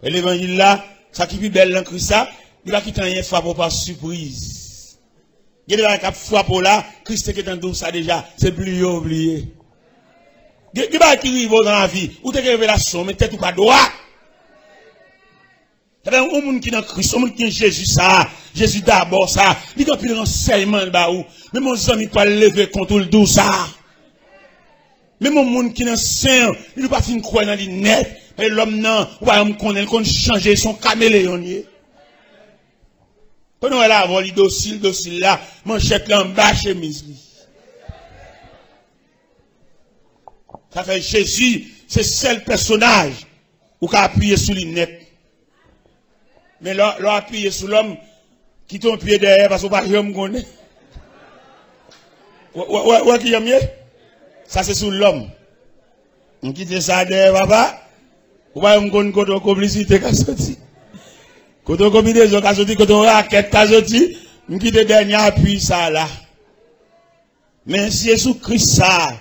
E levanjil la, sa ki pi bèl nan Kris la, li pa kite anyen frape w pa sipriz. Gen de bagay k ap frape w la, Kris te gentan di w sa deja, se bliye w bliye. Gen, gen bagay ki rive w nan lavi, ou te gen revelasyon, men tèt ou pa dwat. Sa fè yon moun ki nan Kris, yon moun ki gen Jezi sa, Jezi dabò sa, li gen anpil ransèyman l ba ou. Menm yon zanmi k pral leve kont ou, l di w sa. Menm yon moun ki nan sen, li pa fin kwè nan li nèt. Men lòm nan, ou pa janm konnen, l konn chanje, se yon kameleyon l ye. Konnen w wè l avè w, li dosil, dosil la, manchèt la anba chemiz li. Sa fè Jezi, se sèl pèsonaj ou ka apiye sou li nèt. Men lè, lè w apiye sou lòm, kite yon pye dèyè, paske w pa janm konnen. Wè, wè, wè, wè kijan m ye? Sa se sou lòm. M kite sa dèyè, papa. Ou pa janm konn kote yon konplisite ka soti. Kote yon konbinezon ka soti, kote yon rakèt ka soti. M kite dènye apui sa la. Men si se sou Kris sa,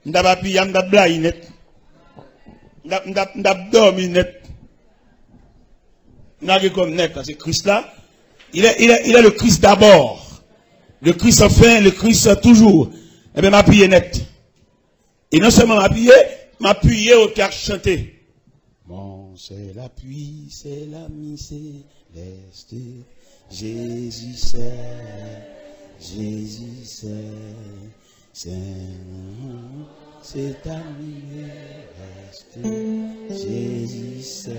m t ap apiye a, m t ap blayi nèt. M t ap, m t ap, m t ap dòmi nèt. M lage kò m nèt, paske Kris la, il est, il est, il est le Christ d'abord. Le Christ enfin, le Christ toujours. Ebyen, m apiye nèt. E non sèlman m apiye, m apiye oke ak chante. Mon seul appui, c'est l'ami céleste. Jésus seul, Jésus seul, c'est, c'est ami céleste. Jésus seul,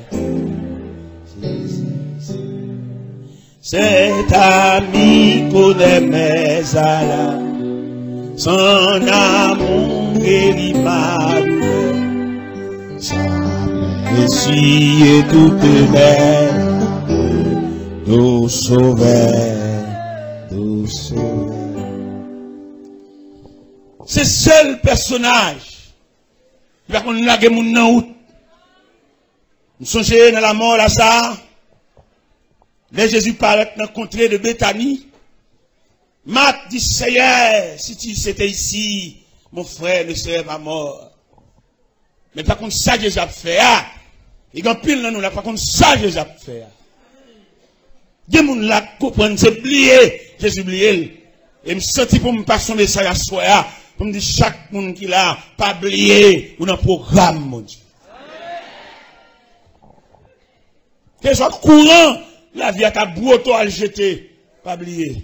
Jésus seul. Cet ami connaît mes alarmes, son amour guérit ma douleur. Sa mwen eswiye tout pèn, dou Sovè, dou Sovè. Se sèl pèsonaj ki pa konn lage moun nan wout. M sonje nan lamò Laza, Lè Jezi parèt nan kontre de Betani, Mat di, Seyè, si tu étais ici, mon frère ne serait pas mort. Men pa konn sa Jezi ap fè a. E gen anpil nan nou la pa konn sa Jezi ap fè a. Gen moun la k konprann se bliye Jezi bliye l. E m santi pou m pase yon mesaj aswè a, pou m di chak moun ki la, pa bliye ou nan pwogram Bondye. Keswa kouran lavi a ka bwote w al jete, pa bliye,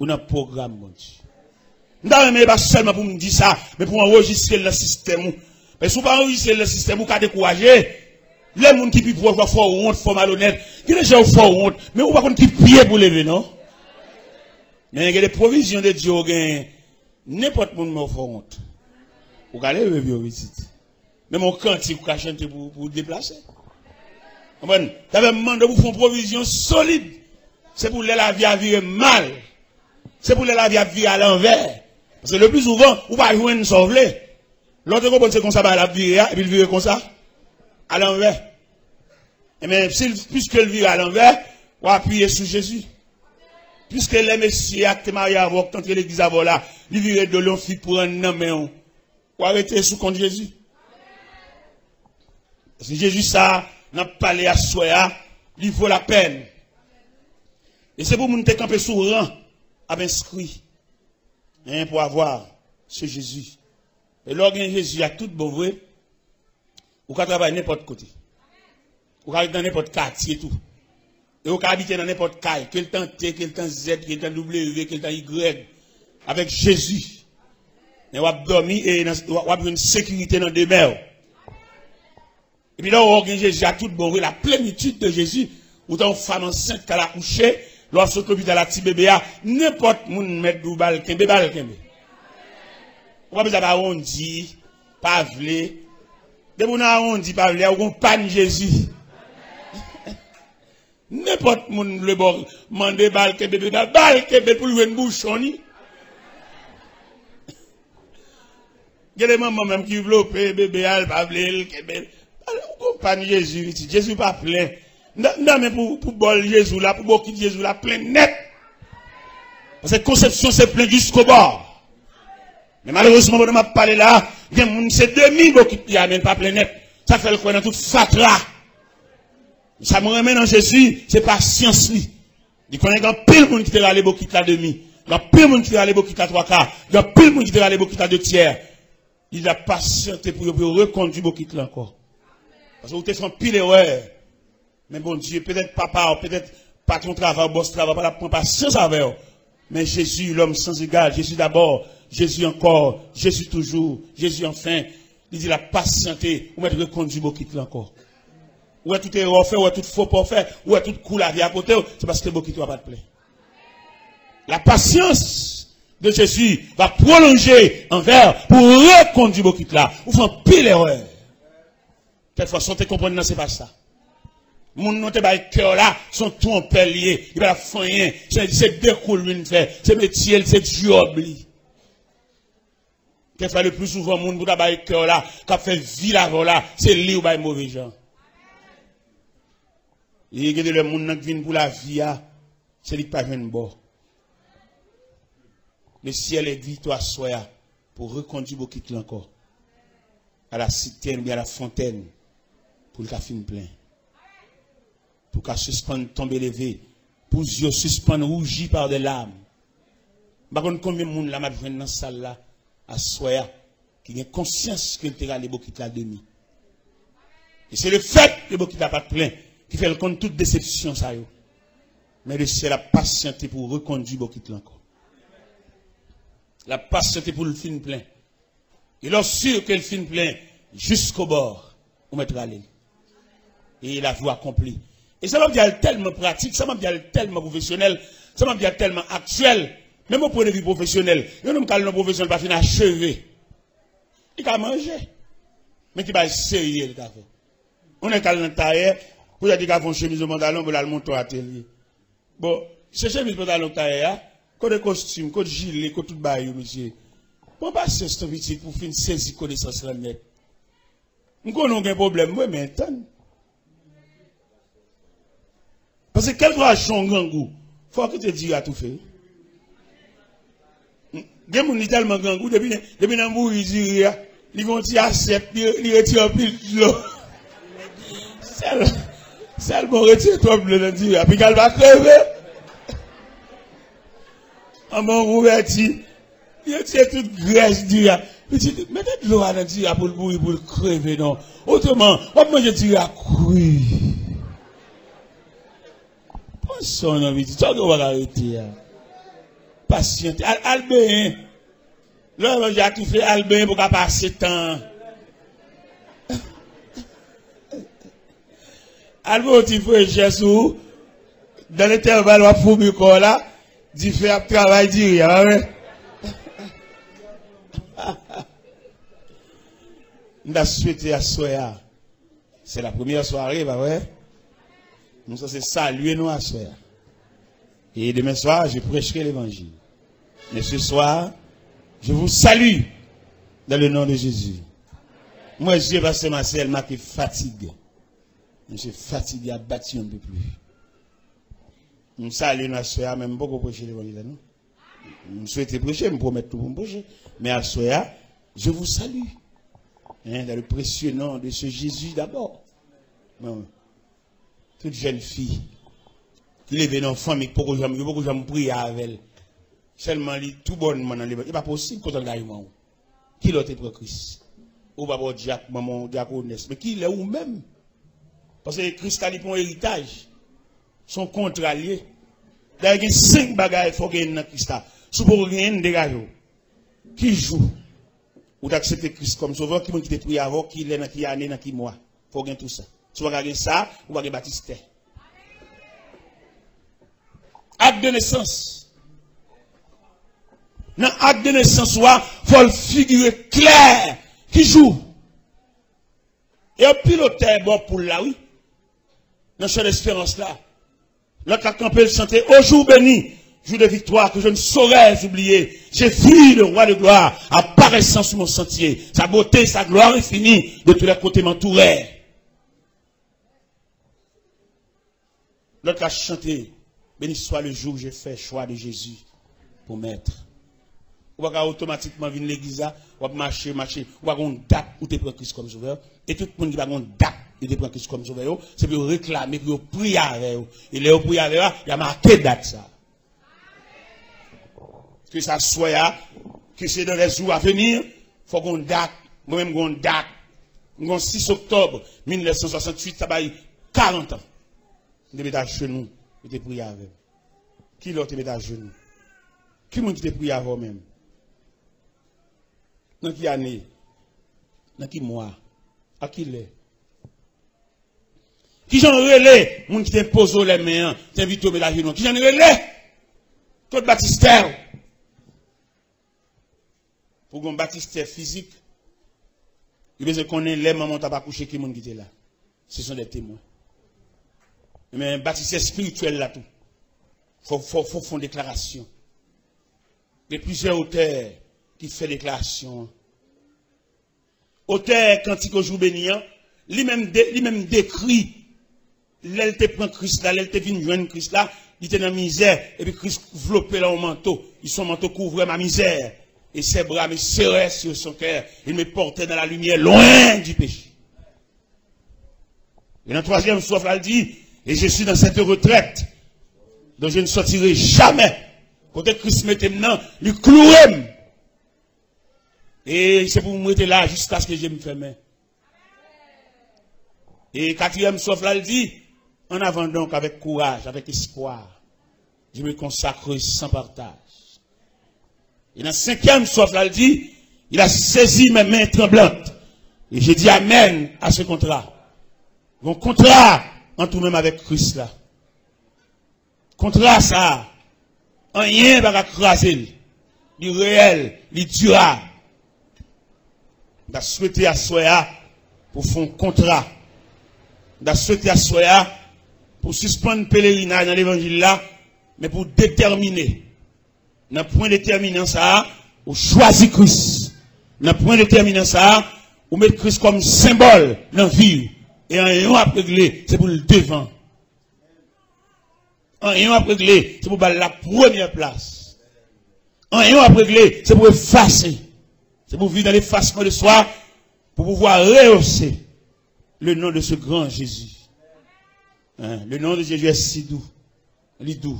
ou nan pwogram Bondye. M ta renmen pa sèlman pou m di sa, men pou w anrejistre l nan sistèm ou. Men si w pa anrejistre l nan sistèm ou, ou ka dekouraje. Lè moun ki pi pwòch w ap fè w wont, fè w malonèt, gen de jan yo fè w wont, men ou pa konn ki pye pou w leve, non. Men gen de pwovizyon de Dye w genyen. Nenpòt moun mè w fè w wont, ou ka leve pye w pitit. Menm yon kantik ou ka chante pou, pou deplase. Konprann? Sa fè m mande w pou fè yon pwovizyon solid. Se pou lè lavi a vire mal. Se pou lè lavi a vire alanvè. Paske le pli souvan, ou pa jwenn sa w vle. Lè w te konprann se konsa bagay la ap vire a, epi l vire konsa, alanvè. Ebyen, si l, piske l vire alanvè, w apiye sou Jezi. Piske lè mesye a ki te marye avè w, ki t antre legliz avè w la, li vire do l, yon fi pran nan men w, w a rete sou kont Jezi. Paske Jezi sa a, n ap pale aswè a, li vo lapèn. E se pou moun te kanpe sou ran ap enskri. Hein, pour avoir ce Jésus. E lè w gen Jezi a tout bon vre, ou ka travay nenpòt kote. Ou ka ret nan nenpòt katye tou. E ou ka abite nan nenpòt kay, ke l tan T, ke l tan Z, ke l tan W, ke l tan Y. Avèk Jezi. Men w ap dòmi e nan, w ap jwenn sekirite nan demè w. Epi lè w wè w gen Jezi a tout bon vre, la plenitid de Jezi, ou ta yon fanm ansent k al akouche, lè w ap sot lopital ak ti bebe a, nenpòt moun mèt di w ba l kenbe, ba l kenbe. Ou pa bezwen ap awondi, pa vle. Depi w nan awondi, pa vle a, ou gon pàn Jezi. Nenpòt moun vle ba w, mande ba l kenbe bebe a, ba l kenbe pou l jwenn bouchon li. Gen de manman menm ki vlope bebe a, l pa vle l kenbe l. Ou konprann Jezi pitit. Jezi pa plen. M ta, m ta renmen pou, pou bòl Jezi w la, pou bokit Jezi w la plen nèt. Paske konsepsyon se plen jiskobò. Men malerezman, pandan m ap pale la, gen moun se demi bokit li a, men l pa plen nèt. Sa k fè l kwè nan tout fatra. Sa mwen renmen nan Jezi, se pasyans li. Li konnen gen anpil moun ki te rale bokit la demi. Gen anpil moun ki te rale bokit la twa ka. Gen anpil moun ki te rale bokit la de tyè. Li t ap pasyante pou yo, pou yo rekondui bokit la ankò. Paske ou te fè anpil erè. Men Bondye, petèt papa w, petèt patwon travay w, bòs travay w, pa t ap pran pasyans avè w. Men Jezi, lòm san egal, Jezi dabò, Jezi ankò, Jezi toujou, Jezi anfen. Li di l ap pasyante, ou mèt rekondui bokit la ankò. Ou wè tout erè w fè, ou wè tout fo pa w fè, ou wè tout kou lavi a pote w, se paske bokit ou a pa t plen. La patience de Jésus va prolonger un verre pou rekondui bokit la. Ou fè anpil erè. Kèk fwa, sa w te konprann nan, se pa sa. Moun nou te bay kè w la, se yon twonpè l ye. Li pa t ap fè anyen. Se, se de kou l vin fè. Se metye l, se djòb li. Kèk fwa, le pli souvan, moun pou ta bay kè w la, k ap fè vil avè w la, se li ou bay move jan. E gen de lè moun nan k vin pou lavi a, se li k pa jwenn bò. Le syèl envite w aswè a pou rekondui bokit la ankò. A la sitèn oubyen a la fontèn, pou l ka fin plen. Pou l ka sispann tonbe leve, pou zye w sispann wouji pa de lam. M pa konn konbyen moun la m ap jwenn nan sal la, aswè a, ki gen konsyans ke l te rale bokit la demi. E se lefèt ke bokit la pa t plen, ki fè l konn tout desepsyon sa yo. Men le syèl ap pasyante pou rekondui bokit la ankò. L ap pasyante pou l fin plen. E lè w si ke l fin plen jiskobò, ou mèt rale l. E lavi w akonpli. E sa m ap di a l tèlman pratik, sa m ap di a l tèlman pwofesyonèl, sa m ap di a l tèlman aktyèl. Menm yon pwen de vi pwofesyonèl, yon nonm k al nan pwofesyon l pa fin acheve. Li ka manje. Men ki bagay serye li ka fè. Yon nèg k al nan tayè, poutèt li ka fè yon chemiz, yon pantalon, pou l al monte yon atelye. Bon, se chemiz, pantalon k tayè a, kote kostim, kote jile, kote tout bagay yo, mesye? Pran pasyans non pitit pou w fin sezi konesans lan nèt. M konnen w gen pwoblèm, mwen, men tann. Paske kèlkeswa jan w grangou, fò w kite diri a toufe. Gen moun li tèlman grangou, depi, depi nan bouyi diri a, li gen yon ti asyèt, li, li retire anpil dlo. Sèl, sèlman w retire twòp dlo nan diri a, piga l pa kreve. Anba yon kouvèti, li retire tout grès diri a. Li di, mete dlo a nan diri a pou l bouyi, pou l kreve non. Otreman, w ap manje diri a kri. Pran swen w non, pitit. Sa w gen w pa ka rete a. Pasyante. Al, al benyen. Lè w manje a toufe, al benyen pou w ka pase tan an. Al pran yon ti frechè sou ou. Nan entèval w ap foumi kò w la, dife ap travay diri a, pa vre? M ta swete aswè a. Se la premyè sware, pa vre? Nou sanse salye nou aswè a. Et demain soir, je prêcherai l'évangile. Mais ce soir, je vous salue dans le nom de Jésus. Mwen, zye pastè Marcel make fatig. Misye fatige, ap bati yon pe pli. M salye nou aswè a, men m poko preche levanjil la, non. M swete preche, m pwomèt tou pou m preche. Men aswè a, je vous salue. Hein, dans le précieux nom de ce Jésus d'abord. Bon. Tout jèn fi ki leve nan fanmi ki poko janm, yo poko janm priye avè l. Sèlman li tou bònman nan levanjil. E pa posib kot angajman w. Kilè w te pran Kris? Ou papa w dyak, manman w dyakonès. Men kilè ou menm? Paske Kris la, li pa yon eritaj. Se yon kontra l ye. Dayè, gen senk bagay fò w genyen nan Kris la. Si w poko genyen l, degaje w. Ki jou ou t aksepte Kris kòm sovè w? Ki moun ki te priye avè w? Kilè, nan ki ane, nan ki mwa? Fò w gen tou sa. Si w pa ka gen sa, ou pa gen batistè. Acte de naissance. Nan acte de naissance ou a, fò l figire klè. Ki jou? E anpil otè bò poul la, wi. Nan chan desperans la. Lòt la kanpe, l chante, Ô jour béni, jour de victoire que je ne saurais oublier. J'ai vu le roi de gloire apparaissant sur mon sentier. Sa beauté, sa gloire infinie de tous les côtés m'entouraient. Lòt la chante, Béni soit le jour où j'ai fait choix de Jésus pour maître. Ou pa ka otomatikman vin legliz la, w ap mache, mache. Ou pa gon dat ou te pran Kris kòm sovè. E tout moun ki pa gon dat yo te pran Kris kòm sovè yo, se pou yo reklame, pou yo priye avè yo. E lè yo priye avè yo a, y a make dat sa. Ke sa swè a, ke se dans les jours à venir, fò gon dat. Mwen menm gon dat. M gon sis oktòb mil nèf san swasantuit, sa bay karant an. M te met ajenou, yo te priye avè m. Kilè w te met ajenou? Ki moun ki te priye avè w menm? Nan ki ane? Nan ki mwa? A kilè? Kijan w rele moun ki te poze w lè men an, te envite w met ajenou an? Kijan l rele? Kot batistè w? Pou gen yon batistè fizik, li bezwen konnen lè manman w t ap akouche, ki moun ki te la. Ce sont des témoins. Men batistè espirityèl la tou. Fò, fò, fò fè yon deklarasyon. Gen plizyè otè ki fè deklarasyon an. Otè kantik Ô jour béni an, li menm de, li menm dekri lè l te pran Kris la, lè l te vin jwenn Kris la, li te nan mizè, epi Kris vlope l an yon manto. Ils sont manteau couvre ma misère, et ses bras me serraient sur son cœur. Il me portait dans la lumière, loin du péché. E nan twazyèm stwòf la, l di, Et je suis dans cette retraite dont je ne sortirai jamais. Kote Kris mete m nan, li kloure m. E se pou m rete la jiskaske je m fèmen. E katriyèm stwòf la, l di, En avant donc, avec courage, avec espoir, je me consacre sans partage. E nan senkyèm stwòf la, l di, Il a saisi mes mains tremblantes. Et je dis amen à ce contrat. Gon kontra ant ou menm avèk Kris la. Kontra sa a, anyen pa ka kraze l. Li reyèl, li dirab. M ta swete aswè a pou fè yon kontra. M ta swete aswè a pou sispann pelerinaj nan levanjil la, men pou detèmine. Nan pwen detèminan sa a, ou chwazi Kris. Nan pwen detèminan sa a, ou met Kris kòm senbòl nan vi w. E anyen w ap regle, se pou l devan. Anyen w ap regle, se pou ba l la premyè plas. Anyen w ap regle, se pou efase. Se pou viv nan lefasman de swa, pou pouvwa reyose le non de ce grand Jésus. Hein, le nom de Jésus est si doux. Li dou.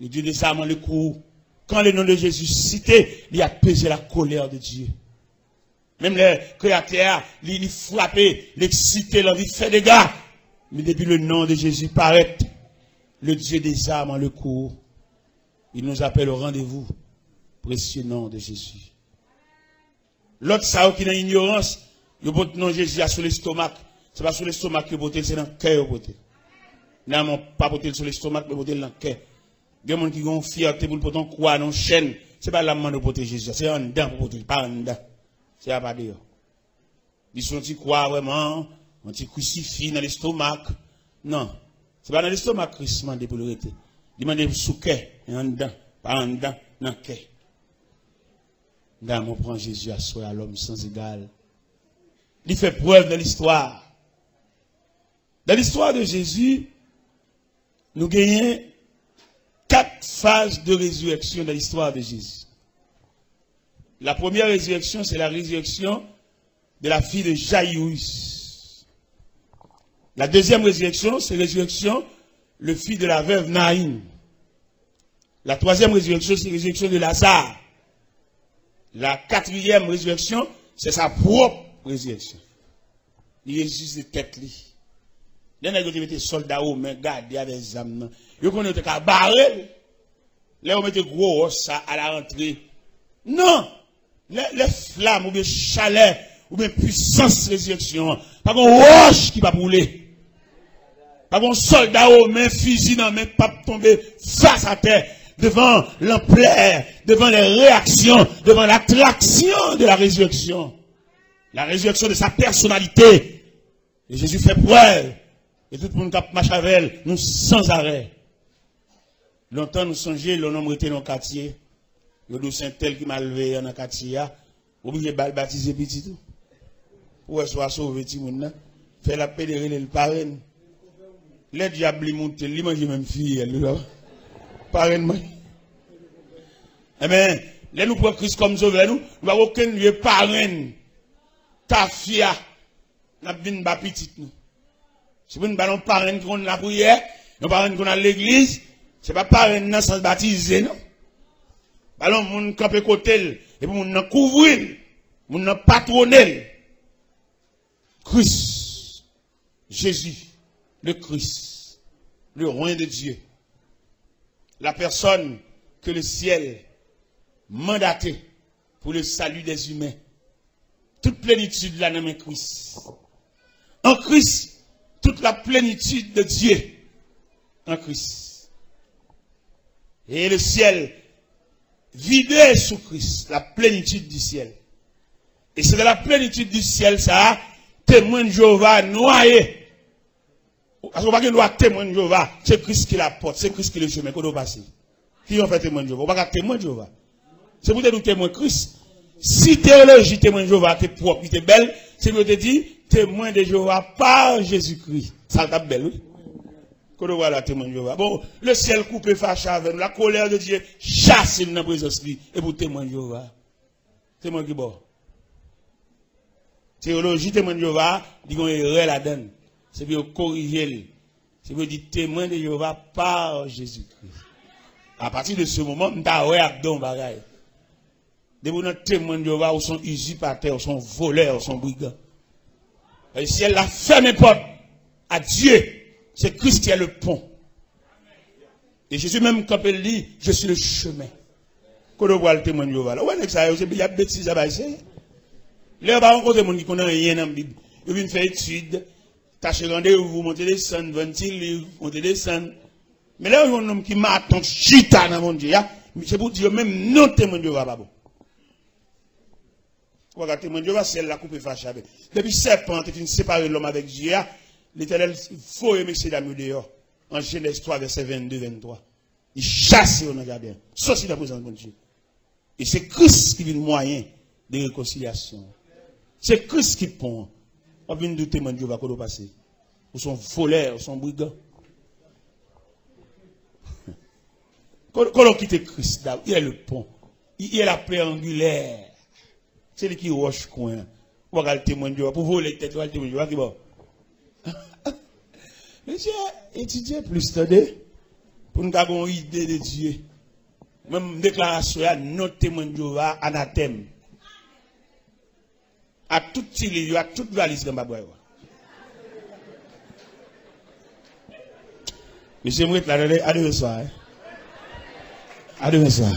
Li di, dezame le kou. Quand le nom de Jésus cité, li apaiser la colère de Dieu. Menm lè kreyatè a, li, li frape, li eksite, l anvi fè dega. Men depi le nom de Jésus parèt, le Dieu des armes en le cours. Il nous appelle au rendez-vous. Précieux nom de Jésus. Lòt sa yo ki nan inyorans, yo pote non Jezi a sou lestomak. Se pa sou lestomak yo pote l, se nan kè yo pote l. Finalman, pa pote l sou lestomak, men pote l nan kè. Gen moun ki gen yon fyète pou l pote yon kwa nan yon chèn. Se pa la m mande w pote Jezi a, se anndan pou pote l, pa anndan. Se a pa deyò. Li se yon ti kwa vrèman, yon ti krisifi nan lestomak. Non, se pa nan lestomak Kris mande pou l rete. Li mande sou kè, e anndan, pa anndan, nan kè. Damou pran Jezi aswè a, lòm san egal. Li fè prèv nan listwa. Dans l'histoire de Jésus, nou genyen kat faz de résurrection dans l'histoire de Jésus. La première résurrection, c'est la résurrection de la fille de Jaïrus. La deuxième résurrection, c'est résurrection le fils de la veuve Naïn. La troisième résurrection, c'est résurrection de Lazare. La quatrième résurrection, c'est sa propre résurrection. Li resisite tèt li. Lè nèg yo te mete sòlda women gade avèk zam nan, yo konnen yo te ka bare l. Lè yo mete gwo wòch sa a la rantre. Non! Lè, lè flam oubyen chalè oubyen pwisans rezirèksyon an, pa gen wòch ki p ap woule. Pa gen sòlda women, fizi nan men, k p ap tonbe fas atè devan lanplè, devan les réactions, devan l'attraction de la résurrection. La résurrection de sa personnalité. E Jezi fè prèv. E tout moun k ap mache avè l, nou san arè. Lontan nou sonje, lè yon nonm rete nan yon katye, yo di w se entèl ki malveyan nan katye a, ou oblije ba l batize pitit ou. Pou wè si w a sove timoun nan. Fè l ap pede rele l parenn. Lè dyab li moute l, li manje menm fiyèl, wi, papa. Parenn manje. Enben, lè nou pran Kris kòm sovè nou, nou pa gen okenn lye parenn, tafya, n ap vin ba pitit nou. Se pou n ba l yon parenn ki konn lapriyè, yon parenn ki konn al legliz. Se pa parenn nan sans batize, non. Ba l yon moun kanpe kote l, epi moun nan kouvri l, moun nan patwone l. Kris, Jésus, le Christ, le Roi de Dieu, la personne que le ciel mandatait pour le salut des humains. Tout plenitid la nan men Kris. An Kris, toute la plénitude de Dieu en Christ. Et le ciel vidé sous Christ, la plénitude du ciel. E se nan la plenitid di syèl sa a, temwen Jewova nwaye. Paske w pa gen dwa temwen Jewova. Se Kris ki lapòt, se Kris ki le chemen. Kote w pase? Ki jan w fè temwen Jewova? W pa ka temwen Jewova. Se pou te di w temwen Kris. Si teyoloji temwen Jewova te pwòp, li te bèl, se pou yo te di temwen de Jewova pa Jezikri. Sa l t ap bèl, wi. Kote w pral la temwen Jewova? Bon, le ciel koupe fache avè nou. La colère de Dieu chase nou nan prezans li. E pou temwen Jewova. Temwen ki bò? Teyoloji temwen de Jewova, li gen erè ladan l. Se pou yo korije l. Se pou yo di temwen de Jewova pa Jezikri. Apati de se moman, m ta wè ap gen yon bagay. Depi w nan temwen de Jewova, ou se yon izipatè, ou se yon volè, ou se yon brigan. Le ciel la ferme porte à Dieu. C'est Christ qui est le pont. E Jezi menm kanpe l di, je suis le chemin. Kote w pral temwen Jewova la? Ou wè nèg sa yo, se y ap betize bay se. Lè yo pa rankontre moun ki konn anyen nan Bib, yo vin fè etid, tache randevou, monte desann, vann ti liv, monte desann. Men lè yo jwenn yon nonm ki maton, chita nan Bondye a, se pou di yo menm non temwen Jewova pa bon. Ou pa ka temwen Jewova, syèl la koupe fache avè l. Depi sèpan an te fin separe lòm avèk Dye a, Letènèl voye mesyedam yo deyò. An Jenèz twa, vèsè vennde, venntwa. Li chase yo nan jaden an. Soti nan prezans Bondye. E se Kris ki vin mwayen de rekonsilyasyon an. Se Kris ki pon an. W ap vin di w temwen Jewova kote w pase. Ou se yon volè, ou se yon brigan. Quand, quand on quitte Christ, là, il est le pont. Il, il est la pierre angulaire. Se li ki wòch kwen an. Ou pa ka al temwen Jewova. Pou vole tèt ou al temwen Jewova, ki bò? Mesye, etidye plis, tande. Pou n ka gen yon ide de Dye. Menm deklarasyon a, non temwen Jewova, anatèm. Ak tout ti liv yo, ak tout valiz granpapa yo. Mesye, m ret la, tande, a demen swa, hein. A demen swa.